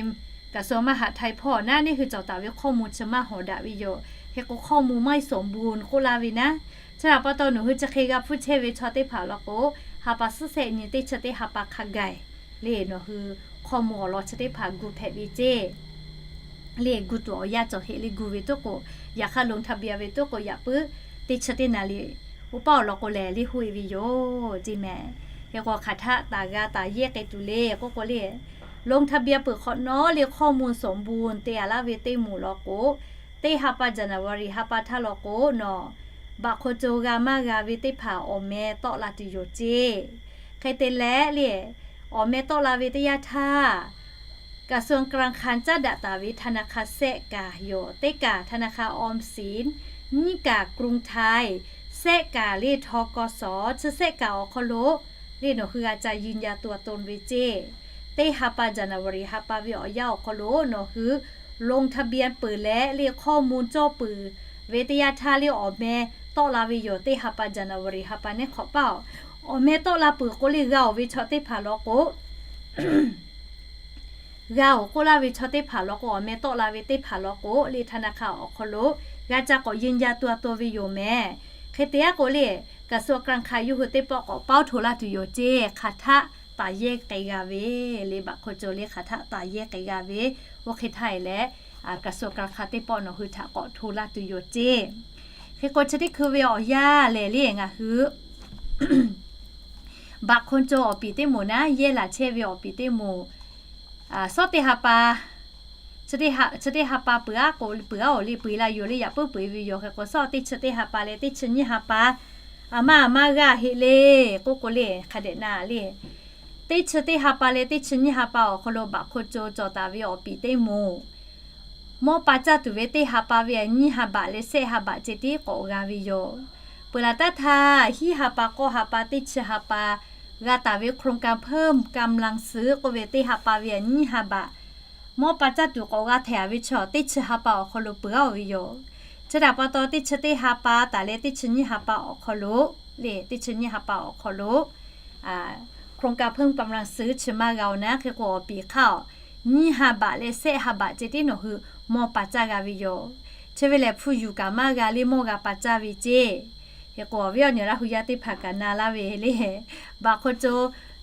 กระทรวงมหาดไทย hpawˇ naˉ, neˇ hui cawˬ taˍ ve ข้อมูล chi maˇ hawˍ daꞈ ve yoˬ. Hk'e k'o ข้อมูล ไม่สมบูรณ์ k'oˆ laˇ ve naˉ. Chi htaꞈ pa taw nawˬ hui chi hk'e g'a hpuˇ chehˇ ve chaw teˇ hpaˍ law k'o, ha pa suhˉ shehˆ nyi teˇ chi teˇ ha pa hk'a gaˬ le nawˬ hui ข้อมูล awˬ lawn chi teˇ hpaˍ gu hpehꞈ ve ceˇ. Le gu tuˬ awˬ yanˇ cawˬ heˆ le gu ve tuˉ k'o, yaꞈ hk'aˇ ลงทะเบียน ve tuˉ k'o yaꞈ puiˉ teˇ chi teˇ naˍ riˍ uˉ paˉ awˬ lawn k'o lehˬ le hoˆ-e ve yoˬ ceˇ mehˍ. Hk'e k'o hk'aˬ htaˆ taˍ g'a taˍ yehˇ k'ai tuˬ le k'oˆ k'o le, ลงทะเบียน peuˬ hk'awꞈ nawˉ le ข้อมูลสมบูรณ์ te-a laˇ ve teˇ moˍ law k'o, teˇ ha pa January ha pa htaˇ law k'o nawˬ, baꞈ hk'aw co g'a maˇ g'a ve teˇ hpaˍ awˬ meh tawˆ la tuˬ yoˬ ceˇ. Hk'e te leh le, awˬ meh tawˆ la ve teˇ yanˇ htaˇ, กระทรวงการคลัง caˉ daꞈ taˍ ve ธนาคาร shehˆ kaˍ yoˬ. Teˇ kaˍ ธนาคารออมสิน, nyiˇ kaˍ กรุงไทย, shehˆ kaˍ le ทกส, chi shehˆ kaˍ awˬ hk'aw lo le nawˬ hui g'a ca ยืนยันตัวตน ve ceˇ. Teˇ ha pa January ha pa ve awˬ yanˇ awˬ hk'aw lo nawˬ hui ลงทะเบียน peuˬ leh le ข้อมูล cawˇ peuˬ ve teˇ yanˇ htaˇ le awˬ meh tawˆ la ve yoˬ. Teˇ ha pa January ha pa neˉ hk'awꞈ paˇ-oˬ, awˬ meh tawˆ la peuˬ k'o le g'a-oˬ ve chaw teˇ hpaˍ law k'o g'a-oˬ k'oˆ laˇ ve chaw teˇ hpaˍ law k'o, awˬ meh tawˆ la ve teˇ hpaˍ law k'o le ธนาคาร awˬ hk'aw lo g'a ca k'awꞈ ยืนยันตัวตน ve yoˬ mehˍ. Hk'e te-a k'o le, กระทรวงการคลัง yawˇ hui teˇ pawˆ k'awꞈ paoˇ hto laˇ tuˬ yoˬ ceˇ. Hk'aˬ htaˆ taˍ yehˇ k'ai g'a ve le, baꞈ hk'aw co le hk'aˬ htaˆ taˍ yehˇ k'ai g'a ve, oˇ hk'e htaˇ e leh กระทรวงการคลัง teˇ pawˆ nawˬ hui htaꞈ k'awꞈ hto laˇ tuˬ yoˬ ceˇ. Hk'e k'o chi teˇ hkui ve awˬ yanˇ lehˬ le ngaˬ hui baꞈ hk'aw co awˬ piˍ teˇ moˍ naˉ, yehˇ laˬ chehˇ ve awˬ piˍ teˇ moˍ, suhˉ teˇ ha pa, chi teˇ ha pa peuˬ-a k'o peuˬ-a-oˬ le, peuˬ-e la yoˬ le, yaꞈ puiˉ peuˬ-e ve yoˬ. Hk'e k'o suhˉ teˇ chi teˇ ha pa leh teˇ chi nyiˇ ha pa, aˬ maˇ aˬ maˇ g'a heˆ le k'oˆ k'o le hk'a dehꞈ na le, teˇ chi teˇ ha pa leh teˇ chi nyiˇ ha pa awˬ hk'aw lo baꞈ hk'aw co cawˬ taˍ ve awˬ piˍ teˇ moˍ mawˇ pa caˇ tuˬ ve teˇ ha pa ve aˬ nyiˇ ha baꞈ leh shehˆ ha baꞈ ceh tiˉ k'awꞈ g'a ve yoˬ. Peuˬ laˬ taˉ htaˇ hiˉ ha pa k'awˇ ha pa teˇ chi ha pa g'a taˍ ve โครงการเพิ่มกำลังซื้อ k'oˆ ve teˇ ha pa ve aˬ nyiˇ ha baꞈ mawˇ pa caˇ tuˬ k'awꞈ g'a htehꞈ-a ve chaw teˇ chi ha pa awˬ hk'aw lo peuˬ-a-oˬ ve yoˬ. Chi htaꞈ pa taw teˇ chi teˇ ha pa taˍ leh teˇ chi nyiˇ ha pa awˬ hk'aw lo le, teˇ chi nyiˇ ha pa awˬ hk'aw lo โครงการเพิ่มกำลังซื้อ chi maˇ g'a-oˬ naˉ. Hk'e k'o awˬ piˍ hk'aˇ-oˬ, nyiˇ ha baꞈ leh shehˆ ha baꞈ ceh tiˉ nawˬ hui mawˇ pa caˇ g'a ve yoˬ. Chi ve lehˬ hpu yuˬ kaꞈ maˇ g'a le mawˇ g'a pa caˇ ve ceˇ. Hk'e k'o awˬ viˉ awˬ nyi Laˇ hu yaˇ teˇ hpaˍ kaꞈ na laˇ ve le, baꞈ hk'aw co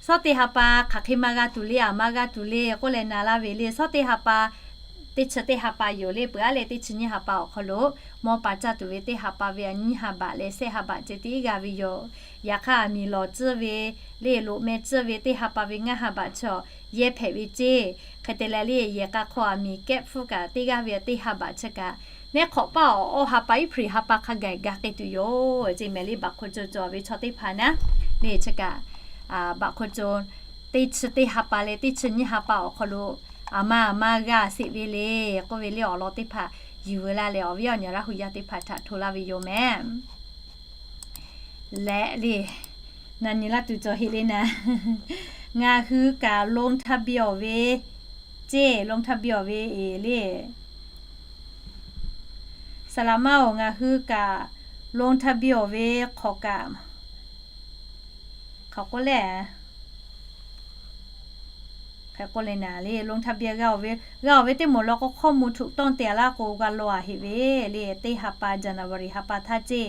suhˉ teˇ ha pa hk'aˬ hk'e maˇ g'a tuˬ le, aˬ maˇ g'a tuˬ le k'oˆ leh na laˇ ve le. Suhˉ teˇ ha pa, teˇ chi teˇ ha pa yoˬ le, peuˬ-a leh teˇ chi nyiˇ ha pa awˬ hk'aw lo mawˇ pa caˇ tuˬ ve teˇ ha pa ve aˬ nyiˇ ha baꞈ leh shehˆ ha baꞈ ceh tiˉ g'a ve yoˬ. Yaꞈ hk'aˇ aˬ miˍ lawˬ tcuhˇ ve le, loꞈ meh tcuhˇ ve teˇ ha pa ve ngaˇ ha baꞈ chaw yehˇ hpehꞈ ve ceˇ. Hk'e te leh le yehˬ k'a hk'aw aˬ miˍ kehˆ hpfuhˇ kaꞈ teˇ g'aˇ ve teˇ ha baꞈ chi kaꞈ neˉ hk'awꞈ paˇ-oˬ, awˬ ha pa iˉ hpu ha pa hk'a gaˬ gaˬ k'ai tuˬ yoˬ ceˇ mehˍ le. Baꞈ hk'aw co cawˬ ve chaw teˇ hpaˍ naˉ le chi kaꞈ baꞈ hk'aw co teˇ chi teˇ ha pa leh teˇ chi nyiˇ ha pa awˬ hk'aw lo aˬ maˇ aˬ maˇ g'a sheˍ ve le k'oˆ ve le awˬ lawn teˇ hpaˍ yuˬ veu laˇ leh awˬ viˉ awˬ nyi Laˇ hu yaˇ teˇ hpaˍ htaꞈ hto laˇ ve yoˬ mehˍ. Leh le, na nyi laˇ tuˬ cawˬ heˆ le naˉ. Ngaˬ hui kaꞈ ลงทะเบียน awˬ ve ceˇ, ลงทะเบียน awˬ ve eˬ le. Saˍ laˍ maˇ-oˬ, ngaˬ hui kaꞈ ลงทะเบียน awˬ ve hk'awꞈ kaꞈ hk'aˬ k'oˆ le, hk'e k'oˆ le naˍ le, ลงทะเบียน g'a-oˬ ve, g'a-oˬ ve teˇ moˍ law k'o ข้อมูลถูกต้อง te-a laˇ k'o g'a law-a heˆ ve le. Teˇ ha pa January ha pa htaˇ ceˇ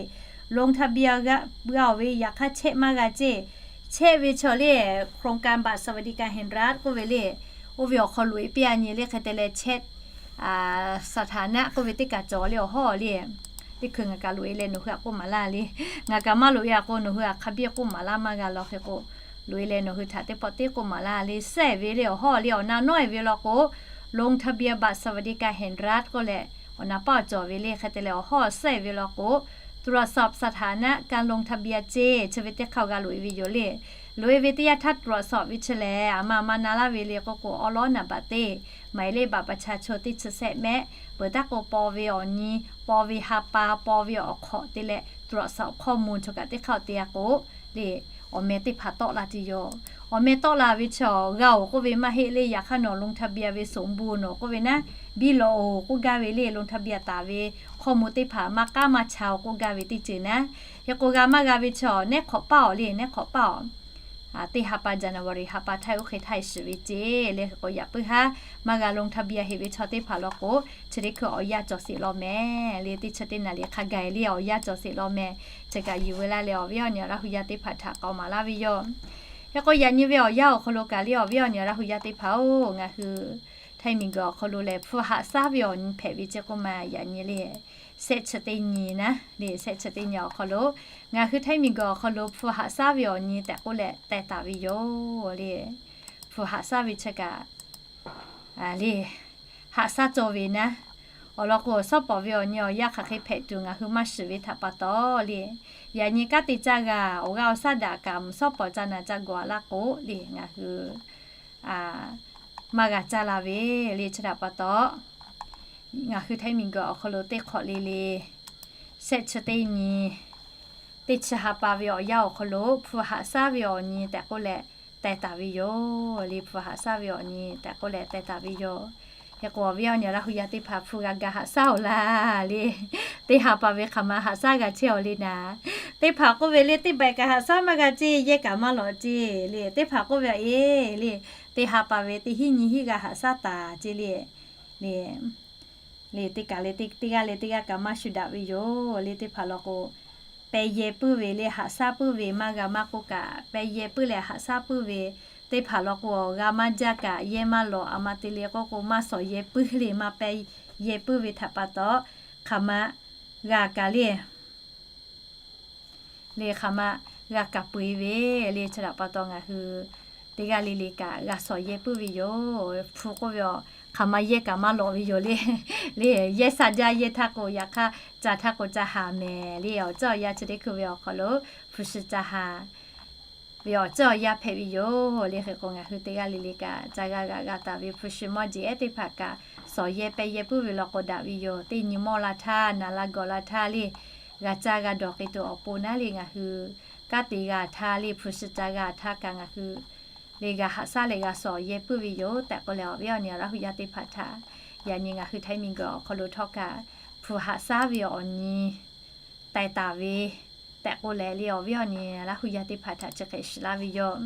ลงทะเบียน g'a-oˬ ve yaꞈ hk'aˇ chehˇ maˇ g'a ceˇ. Chehˇ ve chaw le โครงการบัตรสวัสดิการแห่งรัฐ k'oˆ ve le, oˇ ve awˬ hk'aw loꞈ-e piˇ-a nyi le. Hk'e te leh chehˇ สถานะ k'oˆ ve teˇ kaˬ cawˬ le awˬ hawˉ le. Teˇ hkui ngaˬ kaꞈ loꞈ-e leh nawˬ hui htaꞈ k'oˆ maˍ laˇ le. Ngaˬ kaꞈ maˇ loꞈ-e-a k'o nawˬ hui htaꞈ hk'a biˇ k'oˆ maˍ laˇ maˇ g'a law. Hk'e k'o loꞈ-e leh nawˬ hui htaꞈ teˇ pawˆ teˇ k'oˆ maˍ laˇ le. Sehˇ ve le awˬ hawˉ le awˬ na nawˉ-e ve law k'o ลงทะเบียนบัตรสวัสดิการแห่งรัฐ k'oˆ leh awˬ na paˇ awˬ cawˬ ve le. Hk'e te leh awˬ hawˉ sehˇ ve law k'o ตรวจสอบสถานะการลงทะเบียน ceˇ chi ve teˇ hk'aˇ g'a loꞈ e ve yoˬ le. Loꞈ e ve teˇ yanˇ htaˇ ตรวจสอบ ve chi lehˬ, a ma ma na laˇ ve le k'o k'o, awˉ lawˉ naˍ baꞈ teˇ, หมายเลขบัตรประชาชน teˇ chi sehˆ mehˆ, peuˬ taˉ k'o paw ve awˬ nyi, paw ve ha pa, paw ve awˬ hk'awꞈ te leh ตรวจสอบข้อมูล chaw kaꞈ teˇ hk'aˇ te a k'o le, awˬ meh teˇ hpaˍ tawˆ la tuˬ yoˬ. Awˬ meh tawˆ la ve chi awˬ g'a-oˬ k'oˆ ve maˇ heˆ le. Yaꞈ hk'aˇ nawˬ ลงทะเบียน ve สมบูรณ์ nawˬ k'oˆ ve naˉ, biˇ lawꞈ-oˬ k'oˆ gaˇ ve le. ลงทะเบียน taˍ ve hkawˇ mvuh teˇ hpaˍ maˇ k'aˉ maˇ cha k'oˆ gaˇ ve teˇ ceuˬ naˉ. Hk'e k'o g'a maˇ g'a ve chi awˬ nehˉ hk'awꞈ paˇ-oˬ le, nehˉ hk'awꞈ paˇ-oˬ. Teˇ ha pa January ha pa htaˇ oˇ hk'e htaˇ shiˍ ve ceˇ le. Hk'e k'o yaꞈ puiˉ haˉ maˇ g'a ลงทะเบียน heˆ ve chaw teˇ hpaˍ law k'o, chi teˇ hkui awˬ yanˇ cawˬ sheˍ law meh le. Teˇ chi teˇ naˍ liꞈ hk'a gaˬ le awˬ yanˇ cawˬ sheˍ law meh. Chi kaꞈ yuˬ ve laˇ leh awˬ viˉ awˬ nyi Laˇ hu yaˇ teˇ hpaˍ htaꞈ k'awꞈ maˍ laˇ ve yoˬ. Hk'e k'o yaꞈ nyi ve awˬ yanˇ awˬ hk'aw lo kaꞈ le awˬ viˉ awˬ nyi Laˇ hu yaˇ teˇ hpaˍ-oˬ, ngaˬ hui Htaiˇ miˬguiˬ awˬ hk'aw lo lehˬ hpu haꞈ shaˉ ve awˬ nyi hpehꞈ ve ceˇ k'oˆ ma yaꞈ nyi le. Sehˆ chi teˇ nyi naˉ le, sehˆ chi teˇ nyi awˬ hk'aw lo ngaˬ hui Htaiˇ miˬguiˬ awˬ hk'aw lo hpu haꞈ shaˉ ve awˬ nyi tehꞈ k'oˆ leh teh taˍ ve yoˬ le. Hpu haꞈ shaˉ ve chi kaꞈ le, haꞈ shaˉ cawˬ ve naˉ. Awˬ lawn k'o, shawˉ pawˍ ve awˬ nyi awˬ yanˇ hk'aˬ hk'e hpehꞈ tuˬ ngaˬ hui maˇ shiˍ ve htaꞈ pa taw le, yaꞈ nyi kanˉ te caˇ g'a, awˬ g'aˇ awˬ shaˉ daꞈ kaꞈ mvuhˬ shawˉ pawˍ ca naˬ ca gawˬ a laˇ k'o le, ngaˬ hui maˇ g'a caˇ la ve le. Chi htaꞈ pa taw, ngaˬ hui Htaiˇ miˬguiˬ awˬ hk'aw lo teˇ hk'awꞈ le le, sehˆ chi teˇ nyi, teˇ chi ha pa ve awˬ yanˇ awˬ hk'aw lo hpu haꞈ shaˉ ve awˬ nyi tehꞈ k'oˆ leh teh taˍ ve yoˬ le. Hpu haꞈ shaˉ ve awˬ nyi tehꞈ k'oˆ leh teh taˍ ve yoˬ. Hk'e k'o awˬ viˉ awˬ nyi Laˇ hu yaˇ teˇ hpaˍ hpu g'a ga haꞈ shaˉ-oˬ laˇ le. Teˇ ha pa ve hk'aˬ ma haꞈ shaˉ g'a chehˇ-oˬ le naˉ. Teˇ hpaˍ k'oˆ ve le, teˇ baiˬ kaꞈ haꞈ shaˉ maˇ g'a ceˇ, yehˇ kaꞈ maˇ lawꞈ ceˇ le. Teˇ hpaˍ k'oˆ ve a e le, teˇ ha pa ve teˇ hinˉ nyi hinˉ g'a haꞈ shaˉ taˍ ceˇ le. Le, le teˇ kaꞈ le teˇ g'aˇ le teˇ g'aˇ kaꞈ maˇ shu daꞈ ve yoˬ le. Teˇ hpaˍ law k'o, peh yehˇ puiˉ ve le, haꞈ shaˉ puiˉ ve maˇ g'a maˇ k'oˆ kaꞈ, peh yehˇ puiˉ leh haꞈ shaˉ puiˉ ve teˇ hpaˍ law k'o, g'a maˇ jaˇ kaꞈ yehˇ maˇ lawꞈ, a ma te le k'oˆ k'o maˇ shawˍ yehˇ puiˉ le, maˇ peh yehˇ puiˉ ve htaꞈ pa taw, hk'aˬ ma g'a kaꞈ le le hk'aˬ ma g'a kaꞈ peu-eˬ ve le. Chi htaꞈ pa taw ngaˬ hui teˇ g'aˇ le le kaꞈ g'a shawˍ yehˇ puiˉ ve yoˬ. Hpu k'oˆ ve a, hk'aˬ ma yehˇ kaꞈ maˇ lawꞈ ve yoˬ le. Le yehˇ sha jaˇ, yehˇ htaˇ k'o yaꞈ hk'aˇ ca htaˇ k'o ca haˍ mehˍ le. Awˬ ceuˬ awˬ yanˇ chi teˇ hkui ve awˬ hk'aw lo hpu shi ca haˍ ve awˬ ceuˬ awˬ yanˇ hpehꞈ ve yoˬ le. Hk'e k'o ngaˬ hui teˇ g'aˇ le le kaꞈ ca g'a g'a g'a taˍ ve hpu shi mawˇ jeˬ ehˉ teˇ hpaˍ kaꞈ shawˍ yehˇ peh yehˇ puiˉ ve law k'o daꞈ ve yoˬ. Teˇ nyi mawˇ la htaˇ, naˍ la gawˬ la htaˇ le, g'a caˇ g'a dawˬ k'ai tuˬ awˬ pon naˉ le, ngaˬ hui kanˉ te g'a htaˇ le, hpu shi ca g'a htaˇ kaꞈ ngaˬ hui le g'a haꞈ shaˉ leh g'a shawˍ yehˇ puiˉ ve yoˬ tehꞈ k'oˆ leh awˬ viˉ awˬ nyi Laˇ hu yaˇ teˇ hpaˍ htaꞈ yaꞈ nyi ngaˬ hui Htaiˇ miˬguiˬ awˬ hk'aw lo htawˇ kaꞈ hpu haꞈ shaˉ ve awˬ nyi teh taˍ ve tehꞈ k'oˆ leh le awˬ viˉ awˬ nyi Laˇ hu yaˇ teˇ hpaˍ htaꞈ chi hk'e shiˍ laˇ ve yoˬ.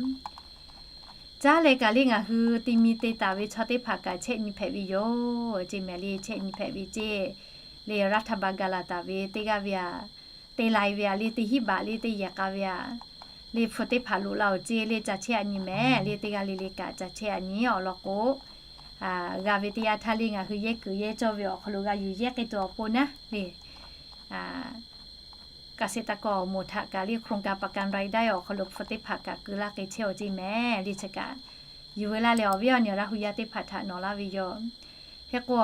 Caˉ leh kaꞈ le ngaˬ hui te mi te taˍ ve chaw teˇ hpaˍ kaꞈ chehˇ nyi hpehꞈ ve yoˬ ceˇ mehˍ le. Chehˇ nyi hpehꞈ ve ceˇ le, รัฐบาล g'a laˬ taˍ ve teˇ g'aˇ ve a, te lai ve a le, teˇ hinˉ baꞈ le, teˇ yehˬ k'a ve a le, hpu teˇ hpaˍ loꞈ la-oˬ ceˇ le, ca chehˇ a nyi mehˍ le. Teˇ g'aˇ le le kaꞈ ca chehˇ a nyi awˬ lawn k'o, g'a ve teˇ yanˇ htaˇ le ngaˬ hui yehˇ kuiˬ yehˇ cawˇ ve awˬ hk'aw lo g'a yuˬ yehˇ k'ai tuˬ awˬ pon naˉ le, kaꞈ sheˍ taˍ kawˍ moˍ htaꞈ kaꞈ le โครงการประกันรายได้ awˬ hk'aw lo hpu teˇ hpaˍ kaꞈ keu laˇ k'ai chehˇ-oˬ ceˇ mehˍ le. Chi kaꞈ yuˬ ve laˇ leh awˬ viˉ awˬ nyi Laˇ hu yaˇ teˇ hpaˍ htaꞈ nawˬ laˇ ve yoˬ. Hk'e k'o,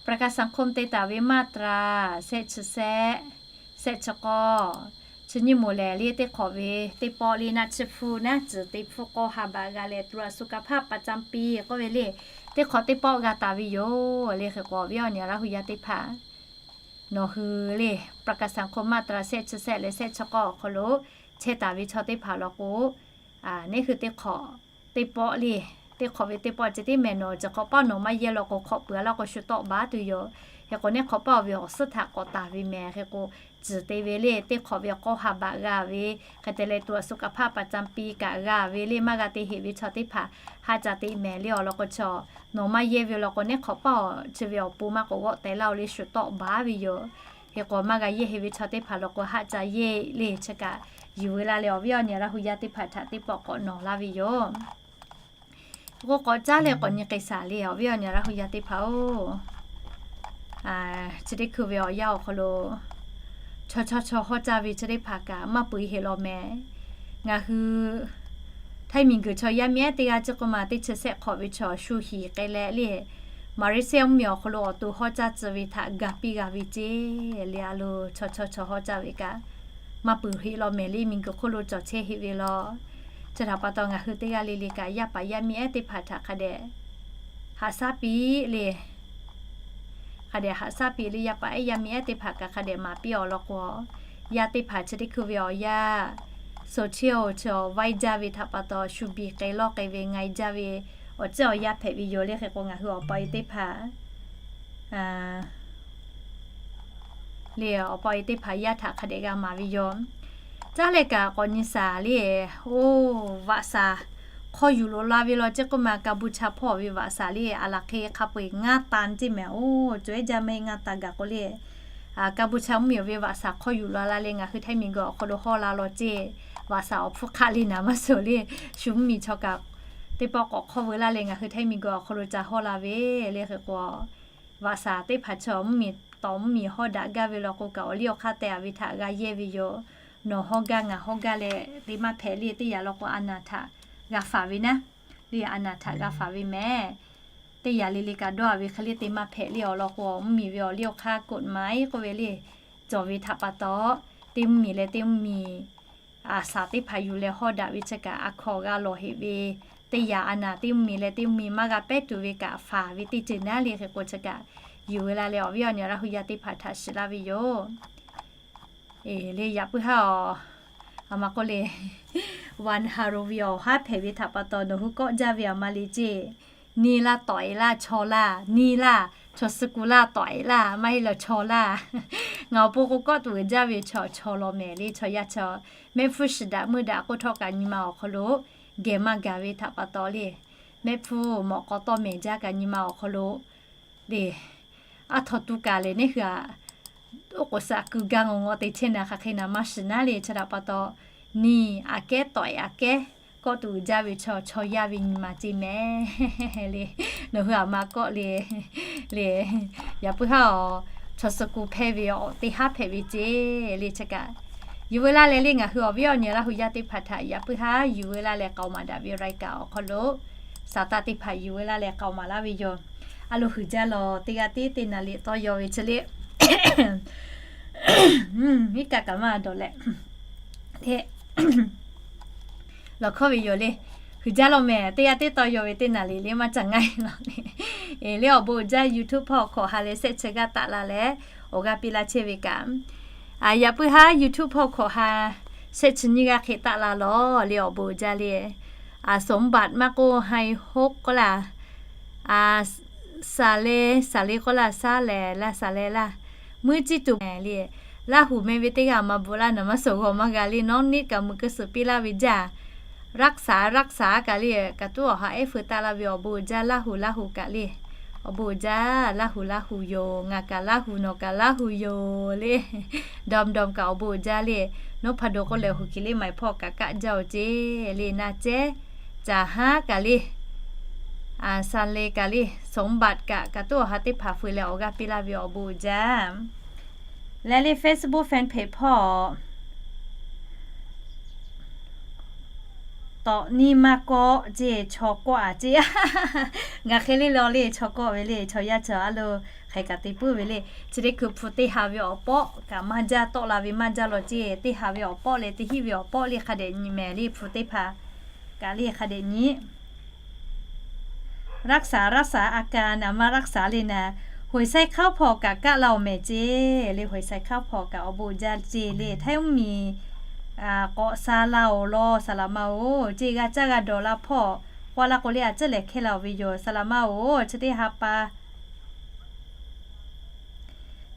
ประกันสังคม te taˍ ve มาตรา sehˆ chi sehˆ, sehˆ chi k'awˇ, chi nyiˇ moˍ lehˬ le teˇ hk'awꞈ ve teˇ pawˆ le naˆ chi hpu naˉ tcuhˍ te hpfuhˇ k'awˇ ha baꞈ g'a leh ตรวจสุขภาพประจำปี k'oˆ ve le, teˇ hk'awꞈ teˇ pawˆ g'a taˍ ve yoˬ le. Hk'e k'o awˬ viˉ awˬ nyi Laˇ hu yaˇ teˇ hpaˍ nawˬ hui le ประกันสังคม มาตรา sehˆ chi sehˆ leh sehˆ chi k'awˇ awˬ hk'aw lo chehˇ taˍ ve chaw teˇ hpaˍ law k'o, neˇ hui teˇ hk'awꞈ teˇ pawˆ le, teˇ hk'awꞈ ve teˇ pawˆ ceh tiˉ mehˍ nawˬ chi hk'awꞈ pawˆ nawˬ maˇ yehˇ law k'o hk'awꞈ peuˬ a laˇ k'o shu tawˆ baˉ tuˬ yoˬ. Hk'e k'o neˇ hk'awꞈ pawˆ ve awˬ suhˉ htaꞈ k'awꞈ taˍ ve mehˍ. Hk'e k'o tcuhˍ te ve le teˇ hk'awꞈ ve k'awˇ ha baꞈ g'a ve, hk'e te leh ตรวจสุขภาพประจำปี kaꞈ g'a ve le maˇ g'a te heˆ ve chaw teˇ hpaˍ haˆ ca te mehˍ le. Awˬ lawn k'o chaw nawˬ maˇ yehˇ ve law k'o neˇ hk'awꞈ pawˆ chi ve awˬ pon maˇ k'oˆ g'awˆ teh laˇ-oˬ le shu tawˆ baˉ ve yoˬ. Hk'e k'o maˇ g'a yehˇ heˆ ve chaw teˇ hpaˍ law k'o haˆ ca yehˇ le. Chi kaꞈ yuˬ ve laˇ leh awˬ viˉ awˬ nyi Laˇ hu yaˇ teˇ hpaˍ htaꞈ teˇ pawˆ k'awꞈ nawˬ laˇ ve yoˬ. K'o k'awꞈ caˉ leh k'awꞈ nyi k'ai shaˍ le awˬ viˉ awˬ nyi Laˇ hu yaˇ teˇ hpaˍ-oˬ, chi teˇ hkui ve awˬ yanˇ awˬ hk'aw lo chaw chaw chaw hawˇ caˇ ve chi teˇ hpaˍ kaꞈ maˇ peuˬ heˆ law mehˍ. Ngaˬ hui Htaiˇ miˬguiˬ chaw yaˇ miˇ ehˉ teˇ g'aˇ chi k'oˆ ma teˇ chi sehˆ hk'awꞈ ve chaw shu hiˍ k'ai leh le, Malaysia mvuhˇmiˬ awˬ hk'aw lo awˬ to hawˉ caˇ tcuh ve htaꞈ ga piˇ g'a ve ceˇ le. A lo chaw chaw chaw hawˉ caˇ ve kaꞈ maˇ peuˬ heˆ law mehˍ le, miˬguiˬ hk'oˆ lo cawˬ chehˇ heˆ ve law. Chi htaꞈ pa taw ngaˬ hui teˇ g'aˇ le le kaꞈ yaˇ paˍ yaˇ miˇ ehˉ teˇ hpaˍ htaꞈ hk'a dehꞈ haꞈ shaˉ piˇ le. Hk'a dehꞈ haꞈ shaˉ piˇ le, yaˇ paˍ ehˉ yaˇ miˇ ehˉ teˇ hpaˍ kaꞈ hk'a dehꞈ maˍ piˇ awˬ lawn k'o, yaˇ teˇ hpaˍ chi teˇ hkui ve awˬ yaˇ suhˍ chehˇ-oˬ, chi awˬ vaiˇ jaˇ ve htaꞈ pa taw shu biˬ k'ai lawˇ k'ai ve ngaiˬ jaˇ ve awˬ ciˉ awˬ yaˇ hpehꞈ ve yoˬ le. Hk'e k'o ngaˬ hui awˬ pa e teˇ hpaˍ le, awˬ pa e teˇ hpaˍ yaˇ htaꞈ hk'a dehꞈ g'a maˍ ve yoˬ. Caˉ leh kaꞈ k'awꞈ nyi shaˍ le, oˇ vaꞈ shaˍ hk'aw yuˬ loꞈ la ve law ceˇ k'oˆ ma, Kaˇbuˇchaˇ hpawˇ ve vaꞈ shaˍ le, a laˬ hk'e hk'a peu-eˬ ngaˇ tan ceˇ mehˍ. Oˇ cawˬ ehˉ jaˇ mehˆ ngaˇ tan gaˬ k'o le, Kaˇbuˇchaˇ mvuhˇmiˬ awˬ ve vaꞈ shaˍ hk'aw yuˬ loꞈ la leh ngaˬ hui Htaiˇ miˬguiˬ awˬ hk'aw lo hawˇ la law ceˇ. Vaꞈ shaˍ awˬ hpfuhˇ hk'aˆ le naˍ maˇ suhˍ le, shu mvuhˇmiˬ chaw kaꞈ teˇ pawˆ k'awꞈ hk'awˇ veu laˇ leh ngaˬ hui Htaiˇ miˬguiˬ awˬ hk'aw lo ca hawˇ la ve le. Hk'e k'o, vaꞈ shaˍ teˇ hpaˍ chi mvuhˇmiˬ tawˍ mvuhˇmiˬ hawˇ daꞈ gaˇ ve law k'o kaꞈ awˬ liˇ awˬ hk'aˇ teh a ve htaꞈ g'a yehˇ ve yoˬ. Nawˬ hawˇ gaˇ ngaˬ hawˇ gaˇ leh te maˇ hpehꞈ le. Teˇ yanˇ law k'o a naˬ htaꞈ g'a faˍ ve naˉ le, a naˬ htaꞈ g'a faˍ ve mehˍ. Teˇ yanˇ le le kaꞈ dawˇ a ve hk'e le te maˇ hpehꞈ le. Awˬ lawn k'o mvuhˇmiˬ ve awˬ liˇ awˬ hk'aˇ กฎหมาย k'oˆ ve le, cawˬ ve htaꞈ pa taw, teˇ mvuhˇmiˬ leh teˇ mvuhˇmiˬ a shaˍ teˇ hpaˍ yuˬ leh hawˇ daꞈ ve chi kaꞈ a hkaw g'a lawˬ heꞈ ve, teˇ yanˇ a naˬ teˇ mvuhˇmiˬ leh teˇ mvuhˇmiˬ maˇ g'a pehˉ tuˬ ve kaꞈ faˍ ve teˇ ceuˬ naˉ le. Hk'e k'o chi kaꞈ yuˬ ve la leh awˬ viˉ awˬ nyi Laˇ hu yaˇ teˇ hpaˍ htaꞈ shiˍ laˇ ve yoˬ. E le yaꞈ puiˉ haˉ awˬ, a ma k'oˆ le, วันฮาโลวีน awˬ haˉ hpehꞈ ve htaꞈ pa taw nawˬ hui kawˆ jaˇ ve a ma le ceˇ. Neˇ laˇ tawꞈ e laˇ chaw laˇ, neˇ laˇ chaw suh ku laˇ tawꞈ e laˇ maˇ heˆ lawˬ chaw laˇ. Ngaˬ awˬ pon k'o kawˆ tuˬ uiˍ jaˇ ve chaw chaw law mehˍ le. Chaw yaˇ chaw mehˆ hpfuhˇ shiˍ daꞈ meuˇ daꞈ k'oˆ htawˇ kaꞈ nyi ma awˬ hk'aw lo geh maˇ gaˬ ve htaꞈ pa taw le, mehˆ hpfuhˇ mawꞈ k'aw tawˇ mehˍ jaˇ kaꞈ nyi ma awˬ hk'aw lo le, aˉ htaw tuˇ kaˬ leh neˇ hui a, oˉ k'oˍ saꞈ ku gaˇ ngaw ngaw te chehˇ naˍ hk'aˬ hk'e naˍ maˇ shiˍ naˉ le. Chi htaꞈ pa taw, neˇ aꞈ kehˉ tawꞈ e aꞈ kehˉ kawˆ tuˬ uiˍ jaˇ ve chaw chaw yaˇ ve nyi ma ceˇ mehˍ le. Nawˬ hui a ma kawˆ le le, yaꞈ puiˉ haˉ awˬ, chaw suh ku hpehˇ ve awˬ teˇ haˉ hpehꞈ ve ceˇ le. Chi kaꞈ yuˬ veu laˇ leh le ngaˬ hui awˬ viˉ awˬ nyi Laˇ hu yaˇ teˇ hpaˍ htaꞈ yaꞈ puiˉ haˉ yuˬ veu laˇ leh k'aoˍ maˍ daꞈ ve รายการ awˬ hk'aw lo สาระ teˇ hpaˍ yuˬ veu laˇ leh k'aoˍ maˍ laˇ ve yoˬ. A lo huiˍ jaˇ lawˬ teˇ g'aˇ tiˉ teˇ naˍ riˍ tawˇ yaw ve chi le, iˉ kaˆ kaꞈ maˇ dawˬ leh, lawˬ hkawˇ ve yoˬ le. Huiˍ jaˇ lawˬ mehˍ, teˇ g'aˇ tiˉ tawˇ yaw ve teˇ naˍ riˍ le maˇ ca ngaˇ e lawˬ le. Le awˬ bon uiˍ jaˇ YouTube hpawˇ hkawꞈ ha leh share chi g'aˇ taˆ la leh awˬ g'aˇ piˇ laˇ chehˇ ve kaꞈ, yaꞈ puiˉ haˉ YouTube hpawˇ hkawꞈ ha share chi nyiˇ g'aˇ hk'e taˆ la lawˬ le. Awˬ bon uiˍ jaˇ le. สมบัติ maˇ k'oˆ ไฮฮก k'oˆ laˇ, Saˍ le, Saˍ le k'oˆ laˇ, Saˍ lehˍ laˇ, Saˍ lehˍ laˇ, muˇ ciˇ tuˬ mehˍ le. Laˇ huˍ meh ve teˇ g'aˇ maˇ bvuhꞈ laˇ naˍ maˇ suhˍ g'aw maˇ g'a le. Nawˉ niˆ kaꞈ mui kuˇ suhˍ piˇ laˇ ve jaˇ. รักษา รักษา kaꞈ le, kaꞈ tuˉ awˬ ha ehˉ feu taˆ laˇ ve awˬ bon uiˍ jaˇ Laˇ huˍ Laˇ huˍ kaꞈ le. Awˬ bon uiˍ jaˇ Laˇ huˍ Laˇ huˍ yoˬ, ngaˬ kaꞈ Laˇ huˍ nawˬ kaꞈ Laˇ huˍ yoˬ le. Dawˇ dawˇ kaꞈ awˬ bon uiˍ jaˇ le. Nawˉ hpa do k'oˆ leh huˍ kiˬ le maˍ hpawˇ kaꞈ kaˆ jaˇ-oˬ ceˇ le. Na cehˉ caˍ haˉ kaꞈ le, Saˍ le kaꞈ le, สมบัติ kaꞈ kaꞈ tuˉ awˬ ha teˇ hpaˍ feu leh awˬ g'aˇ piˇ laˇ ve awˬ bon uiˍ jaˇ. Leh le Facebook fan page hpawˇ tawꞈ niˇ maˇ kawˆ ceˇ, chaw kawˆ a ceˇ. Ngaˬ hk'e le lawˬ le, chaw kawˆ ve le, chaw yaˇ chaw a lo hk'e kaꞈ te puiˉ ve le. Chi teˇ hkui hpu teˇ ha ve awˬ pawˆ kaꞈ maˇ jaˇ, tawˆ la ve maˇ jaˇ lawˬ ceˇ. Teˇ ha ve awˬ pawˆ leh teˇ hinˉ ve awˬ pawˆ le hk'a dehꞈ nyi mehˍ le, hpu teˇ hpaˍ kaꞈ le hk'a dehꞈ nyi. รักษา รักษาอาการ a maˇ รักษา le naˍ, หัวไชเท้า hpawˇ kaꞈ kaˆ laˇ-oˬ mehˍ ceˇ le. หัวไชเท้า hpawˇ kaꞈ awˬ bon uiˍ jaˇ ceˇ le. Htaiˇ mvuhˇmiˬ k'awꞈ sha laˇ-oˬ lawˬ, saˍ laꞈ ma oˬ ceˇ. G'a caˇ g'a dawˬ la hpawˇ k'oˆ laˇ k'o le, a ciˉ lehˬ hkehˇ la-oˬ ve yoˬ, saˍ laꞈ ma oˬ. Chi teˇ ha pa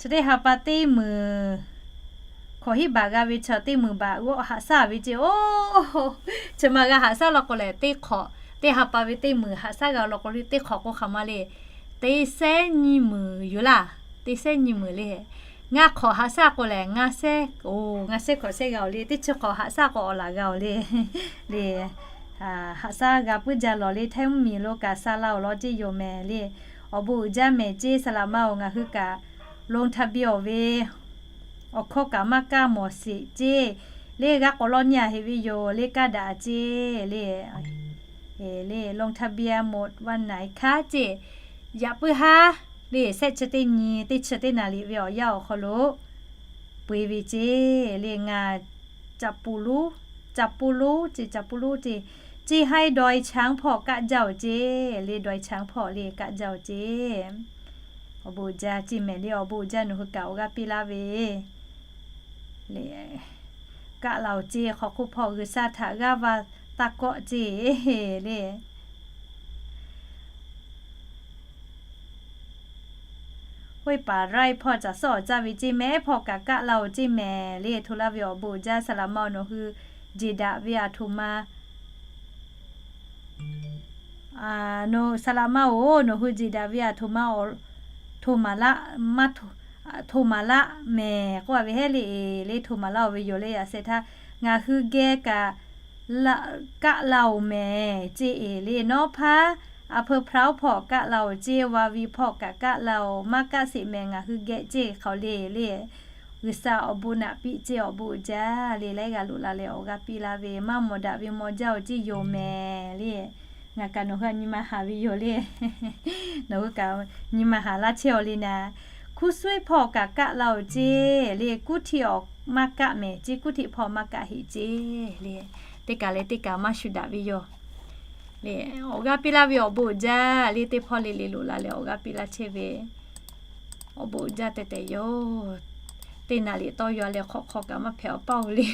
Chi teˇ ha pa teˇ meunˍ hkawꞈ hiˉ baꞈ g'a ve chaw teˇ meunˍ baꞈ g'awˆ haꞈ shaˉ ve ceˇ oˬ. Chi ma g'a haꞈ shaˉ law k'o lehˬ, teˇ hk'awꞈ teˇ ha pa ve teˇ meunˍ haꞈ shaˉ g'a law k'o le, teˇ hk'awꞈ k'oˆ hk'aˬ ma le, teˇ shehˉ nyiˇ meunˍ yoˬ laˇ. Teˇ shehˉ nyiˇ meunˍ le. Ngaˇ hk'awꞈ haꞈ shaˉ k'o lehˬ, ngaˇ shehˉ, oˬ, ngaˇ shehˉ hkawꞈ shehˉ g'a-oˬ le. Teˇ chi hk'awꞈ haꞈ shaˉ k'o awˬ laˬ g'a-oˬ le. Le, haꞈ shaˉ g'a puiˉ jaˇ lawˬ le. Htaiˇ mvuhˇmiˬ lo kaꞈ sha laˇ-oˬ lawˬ ceˇ yoˬ mehˍ le. Awˬ bon uiˍ jaˇ mehˍ ceˇ, saˍ laꞈ ma oˬ. Ngaˬ hui kaꞈ ลงทะเบียน awˬ ve awˬ hkawˇ kaꞈ maˇ kaˇ mawˬ sheˍ ceˇ. Le g'a k'awꞈ lawˬ nyi-a heˍ ve yoˬ le, kaˇ daꞈ ceˇ le. Le ลงทะเบียนหมดวันไหนคะ ceˇ. Yaꞈ puiˉ haˉ le, shehˆ chi teˇ nyi teˇ chi teˇ naˍ riˍ ve awˬ yanˇ awˬ hk'aw lo peu eˬ ve ceˇ le. Ngaˬ ca pu lonˉ, ca pu lonˉ ceˇ, ca pu lonˉ ceˇ, ceˇ haˉ dawˇ-e chaˉ hpawˇ kaˆ jaˇ-oˬ ceˇ le. Dawˇ-e chaˉ hpawˇ le kaˆ jaˇ-oˬ ceˇ. Awˬ bon uiˍ jaˇ ceˇ mehˍ le. Awˬ bon uiˍ jaˇ nawˬ hui kaꞈ awˬ g'aˇ piˇ laˇ ve le. Kaˆ la-oˬ ceˇ. Hk'aw hk'oˆ hpawˇ G'uiˬsha htaꞈ g'aˇ va taˇ kawˆ ceˇ le. Hoˆ paˍ raiˇ hpawˇ caˬ suhˉ awˬ caˇ ve ceˇ mehˍ, hpawˇ kaꞈ kaˆ la-oˬ ceˇ mehˍ le. Hto laˇ ve awˬ bon uiˍ jaˇ. Saˍ laꞈ ma-oˬ, nawˬ hui jeˬ daꞈ ve aˬ htoꞈ ma, saˍ laꞈ ma-oˬ, nawˬ hui jeˬ daꞈ ve aˬ htoꞈ ma, hto maˍ laˆ, maˇ hto maˍ laˆ mehˍ k'oˆ a ve heˆ le. Le hto maˍ laˆ-oˬ ve yoˬ le. Yaꞈ sheh htaˇ ngaˬ hui geh kaꞈ kaˆ la-oˬ mehˍ ceˇ le. Nawˉ hpaˇ a hpeu hpaˍ-oˬ hpawˇ kaˆ la-oˬ ceˇ, va vi hpawˇ kaꞈ kaˆ la-oˬ, maˇ kaˆ sheˍ mehˍ ngaˬ hui geh ceˇ hk'aw le le. G'uiˬsha awˬ bon naꞈ piˇ ceˇ. Awˬ bon uiˍ jaˇ le. Laiˉ g'a loꞈ la leh awˬ g'aˇ piˇ laˇ ve, maˇ mawˬ daꞈ ve maw jaˇ-oˬ ceˇ yoˬ mehˍ le. Ngaˬ kaꞈ nawˬ hui nyi ma haˍ ve yoˬ le. Nawˬ hui kaꞈ nyi ma haˍ laˇ chehˇ-oˬ le naˍ. Hkuˇ suhˉ hpawˇ kaꞈ kaˆ la-oˬ ceˇ le. Kuˉ htiˆ awˬ maˇ kaˆ mehˍ ceˇ, kuˉ htiˆ hpawˇ maˇ kaˆ heˆ ceˇ le. Teˇ kaˬ leh teˇ kaˬ maˇ shu daꞈ ve yoˬ le. Awˬ g'aˇ piˇ laˇ ve awˬ bon uiˍ jaˇ le. Teˇ hpawˇ le le loꞈ la leh awˬ g'aˇ piˇ laˇ chehˇ ve awˬ bon uiˍ jaˇ tehꞈ tehꞈ yoˬ. Teˇ naˍ riˍ tawˇ yaw leh hk'awꞈ hk'aw kaꞈ maˇ hpehꞈ awˬ paˇ-oˬ le.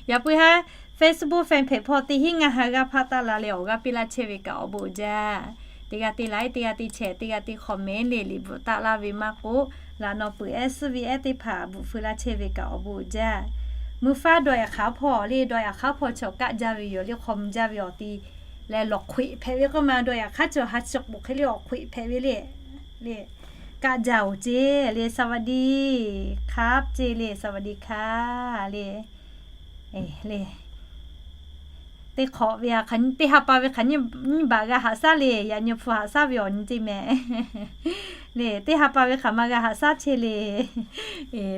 Yaꞈ puiˉ haˉ Facebook fan page hpawˇ teˇ hinˉ ngaˬ ha g'aˇ hpaˇ taˆ la leh awˬ g'aˇ piˇ laˇ chehˇ ve kaꞈ awˬ bon uiˍ jaˇ. Teˇ g'aˇ teˇ laiˉ, teˇ g'aˇ teˇ chehˇ, teˇ g'aˇ teˇ comment le liꞈ bvuhꞈ taˆ laˇ ve maˇ k'oˆ, laꞈ naw peuˬ ehˉ suhˉ ve ehˉ teˇ hpaˍ bvuhꞈ feu laˇ chehˇ ve kaꞈ awˬ bon uiˍ jaˇ. Mvuhˇ faˉ dawˇ yaꞈ hk'aˉ hpawˇ le, dawˇ yaꞈ hk'aˉ hpawˇ chaw kaˆ jaˇ ve yoˬ le. Hk'aw mvuh jaˇ ve awˬ ti leh lawˬ hk'oꞈ hpehꞈ ve k'oˆ ma, dawˇ yaꞈ hk'aˉ chaw ha chi k'oˍ hk'e le awˬ hk'oꞈ hpehꞈ ve le. Le kaˆ jaˇ-oˬ ceˇ le. สวัสดีครับ ceˇ le. สวัสดีค่ะ le. Le teˇ hk'awꞈ ve teˇ ha pa ve hk'aˬ nyiˇ baꞈ g'a haꞈ shaˉ le. Yaꞈ nyi hpu haꞈ shaˉ ve awˬ nyi ceˇ mehˍ le. Teˇ ha pa ve hk'aˬ ma g'a haꞈ shaˉ chehˇ le.